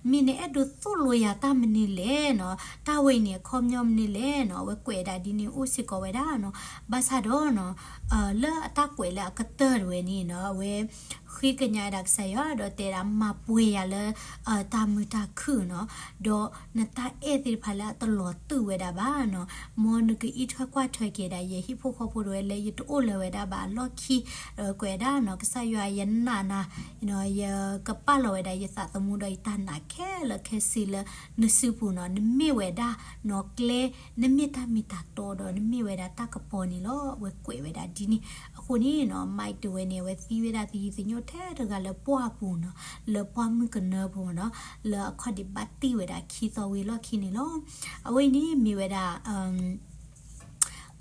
မ့ၢ်နအဲၣ်ဒိးသိၣ်လိယၤတၢ်မနုၤလဲၣ်နီၤ တၢ်ဝဲအံၤန့ၣ် အခီပညီမနုၤလဲၣ်နီၤ အဝဲကွဲးဒၣ်ဒ်န့ၣ်အိၣ်စ့ၢ်ကီးဝဲဒၣ်နီၤ ဘၣ်ဆၣ်ဒီးနီၤ လၢအတၢ်ကွဲးလၢအကတၢၢ်တဝဲန့ၣ်နီၤ အဝဲ ဃ့ကညးဒၣ်ကစၢ်ယွၤ ဒီးတဲဒၣ်မၤပှဲၤယၤလၢ တၢ်မုာ်တၢ်ခုၣ်နီၤ ဒီးနတၢ်အဲၣ်သ့ၣ်တဖၣ်လၢအတလီၤတူာ်ဝဲဒၣ်ဘၣ်နီၤ မ်နကအံးထွဲကွၢ်ထွဲက့ၤဒၣ် ယဟံၣ်ဖိဃီဖိတဝဲလၢယတအိၣ်လၢၤဝဲဒၣ်ဘၣ်အလီၢ်ခံ ကွဲးဒၣ်နီၤ ကစၢ်ယွၤယနာ်နၤ, ယကပာ်လီၤဝဲဒၣ်ယသးသမူဒီးယတၢ်နာ်ခဲလၢာ်ခဲဆ့လၢနစုပူၤနီၤ, နမ့ၢ်ဝဲဒၣ်နီၤကျဲ, နမ့ၢ်တၢ်မ့ၢ်တၢ်တီဒီးနမ့ၢ်ဝဲဒၣ်တၢ်ကပီၤန့ၣ်လီၤ. အဝဲကွဲးဝဲဒၣ်ဒ်န့ၣ်. အဃိန့ၣ်နီၤ Mike တဝဲန့ၣ် အဝဲသံဝဲဒၣ်သယုၢ်သညိၣ်ထဲတဂၤလၢပှၢ်ပူၤနီၤ, လၢပှၢ်မုၢ်ကနၢပူၤနီၤ, လၢအခီၣ်ဒံးဘၣ်တ့ၢ်ဝဲဒၣ်ခံသီဝံၤလီၢ်ခံန့ၣ်လီၤ. အဝဲအံၤန့ၣ်မ့ၢ်ဝဲဒၣ် တၢ်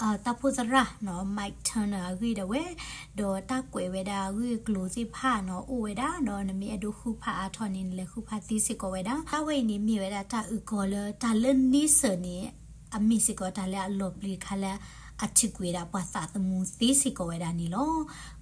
အိၣ်ဖှိၣ်သရၣ်နီၤ Mike Turner အဂ့ၢ်ဒၣ်ဝဲ, ဒီးတၢ်ကွဲးဝဲဒၣ်အဂ့ၢ်အကျိၤသ့ၣ်တဖၣ်နီၤ အိၣ်ဝဲဒၣ်, ဒီးနမ့ၢ်အဲၣ်ဒိးဃုဖးအါထီၣ်န့ၣ် နလဲၤဃုဖးသ့စ့ၢ်ကီးဝဲဒၣ်. တၢ်ဝဲအံၤန့ၣ်မ့ၢ်ဝဲဒၣ်တၢ်အုၣ်ကီၤလၢတၢ်လၢ Nixon န့ၣ် အမ့ၢ်စ့ၢ်ကီးတၢ်လၢအလီၤပျံၤတခါလၢ အထုးကွံာ်ဝဲဒၣ်ပှၤသးသမူသ့စ့ၢ်ကီးဝဲဒၣ်န့ၣ်လီၤ.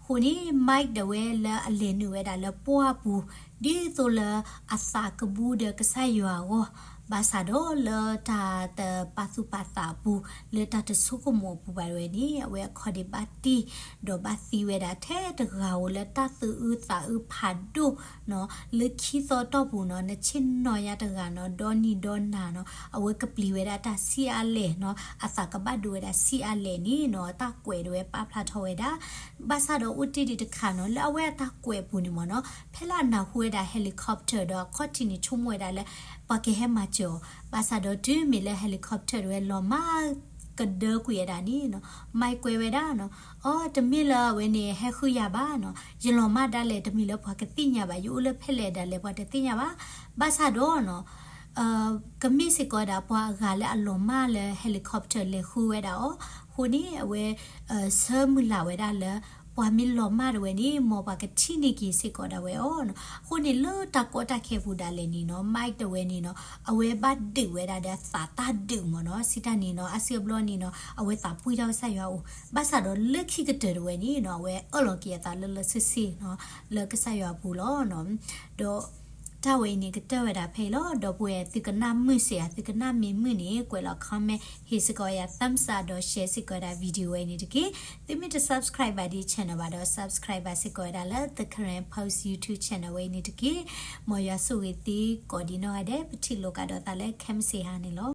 အဃိန့ၣ် Mike ဒၣ်ဝဲလၢအလဲၤနုာ်ဝဲဒၣ်လၢပှၢ်ပူၤ ဒ်သိးလၢအသးကဘူဒီးကစၢ်ယွၤအဂီၢ်, ဘၣ်ဆၣ်ဒီးလၢတၢ်တပာ်သူၣ်ပာ်သးအပူၤ, လၢတၢ်တဆိကမိၣ်အပူၤဘၣ်ဒၣ်ဝဲန့ၣ် အဝဲအခီၣ်ဒံးဘၣ်တ့ၢ် ဒီးဘၣ်သံဝဲဒၣ်ထဲတဂၤဧိၤလၢတၢ်သူၣ်အုးသးအုးဖးဒိၣ်နီၤ, လၢခံသီတီၢ်ပူၤနီၤ နဆ့ၣ်နီၤယါတဂၤနီၤ ဒီနံၤဒီနၤနီၤ အဝဲကပျံၤဝဲဒၣ်တၢ်ဆံးအါလဲၣ်နီၤ, အသးကဘၣ်ဒိဝဲဒၣ်ဆံးအါလဲၣ်န့ၣ်နီၤ တၢ်ကွဲးဒၣ်ဝဲပာ်ဖျါထီၣ်ဝဲဒၣ်. ဘၣ်ဆၣ်ဒီးအိၣ်တ့ၢ်ဒံးတခါနီၤ လၢအဝဲအတၢ်ကွဲးပူၤန့ၣ်မ့ၢ်နီၤ ဖဲလၢအနၢ်ဟူဝဲဒၣ် helicopter ဒီးအခီၣ်ထံးန့ၣ်ဆိကမိၣ်ဝဲဒၣ်လၢ ပှၤကဟဲမၤစၢၤအီၤ, ဘၣ်ဆၣ်ဒီးတုၤမ့ၢ်လၢ helicopter ဒၣ်ဝဲလီၤမၢ်ကဒၢကွံာ်ဝဲဒၣ်န့ၣ်နီၤ Mike ကွဲးဝဲဒၣ်နီၤ, အိ တမ့ၢ်လၢအဝဲန့ၣ်ဟဲဃုယၤဘၣ်နီၤ, ယလီၤမၢ်ဒၣ်လဲာ် တမ့ၢ်လၢပှၤကသ့ၣ်ညါဘၣ်, ယအိၣ်လၢဖဲလဲၣ်ဒၣ်လဲာ်ပှၤတသ့ၣ်ညါဘၣ်. ဘၣ်ဆၣ်ဒီးနီၤ ကမ့ၢ်စ့ၢ်ကီးဝဲဒၣ်ပှၤအဂၤလၢအလီၤမၢ်လၢ helicopter လဲၤဃုဝဲဒၣ်အီၤ, အဃိန့ၣ် အဝဲ ဆၢမုၢ်လၢ်ဝဲဒၣ်လၢ ပှၤမ့ၢ်လီၤမၢ်ဒၣ်ဝဲန့ၣ် မ်ပှၤကထံၣ်န့ၢ်က့ၤစ့ၢ်ကီးဒၣ်ဝဲအီၤနီၤ. အဃိန့ၣ် လၢတၢ်ကီတၢ်ခဲပူၤဒၣ်လဲာ်န့ၣ်နီၤ Mike ဒၣ်ဝဲန့ၣ်နီၤ အဝဲဘၣ်ဒုးဝဲဒၣ်ဒီးအသးတၢ်ဒုးမ့ၢ်နီၤ, စံးတၢ်န့ၣ်နီၤ အစုအဘျီန့ၣ်နီၤ အဝဲသးပှံၢ်ထီၣ်ကစၢ်ယွၤအအိၣ်, ဘၣ်ဆၣ်ဒီးလၢခံကတၢၢ်ဒၣ်ဝဲန့ၣ်နီၤ အဝဲအၢၣ်လီၤက့ၤအသးလၢလၢဆ့ဆ့နီၤ လၢကစၢ်ယွၤအပူၤလီၤ. ဒီးတၢ်ဝဲအံၤန့ၣ် ကတၢၢ်ဝဲဒၣ်ဖဲအံၤလီၤ. ဒီပုၢ်ဝဲၢ် သုကနၣ်မုာ်စ့ၢ်ဧါ, သုကနၣ်မ့ၢ်မုာ်န့ၣ် ကွဲးလီၤ comment ဟ့ၣ်စ့ၢ်ကီးယၤ thumbs up ဒီး share စ့ၢ်ကီးဝဲဒၣ် video ဝဲအံၤန့ၣ်တက့ၢ်. သုမ့ၢ်တ subscribe ဘၣ်ဒ် channel ဘၣ်ဒီး subscribe ဘၣ်စ့ၢ်ကီးဝဲဒၣ်လၢ The Karen Post YouTube channel ဝဲအံၤန့ၣ်တက့ၢ်. မ်ယွၤဆိၣ်ဂ့ၤသုကိးဒံးနီၢ်ဂၤဒဲး ပထံၣ်လိာ်ကဒီးသးလၢခဲမုၢ်ဆ့ၣ်ဟါန့ၣ်လီၤ.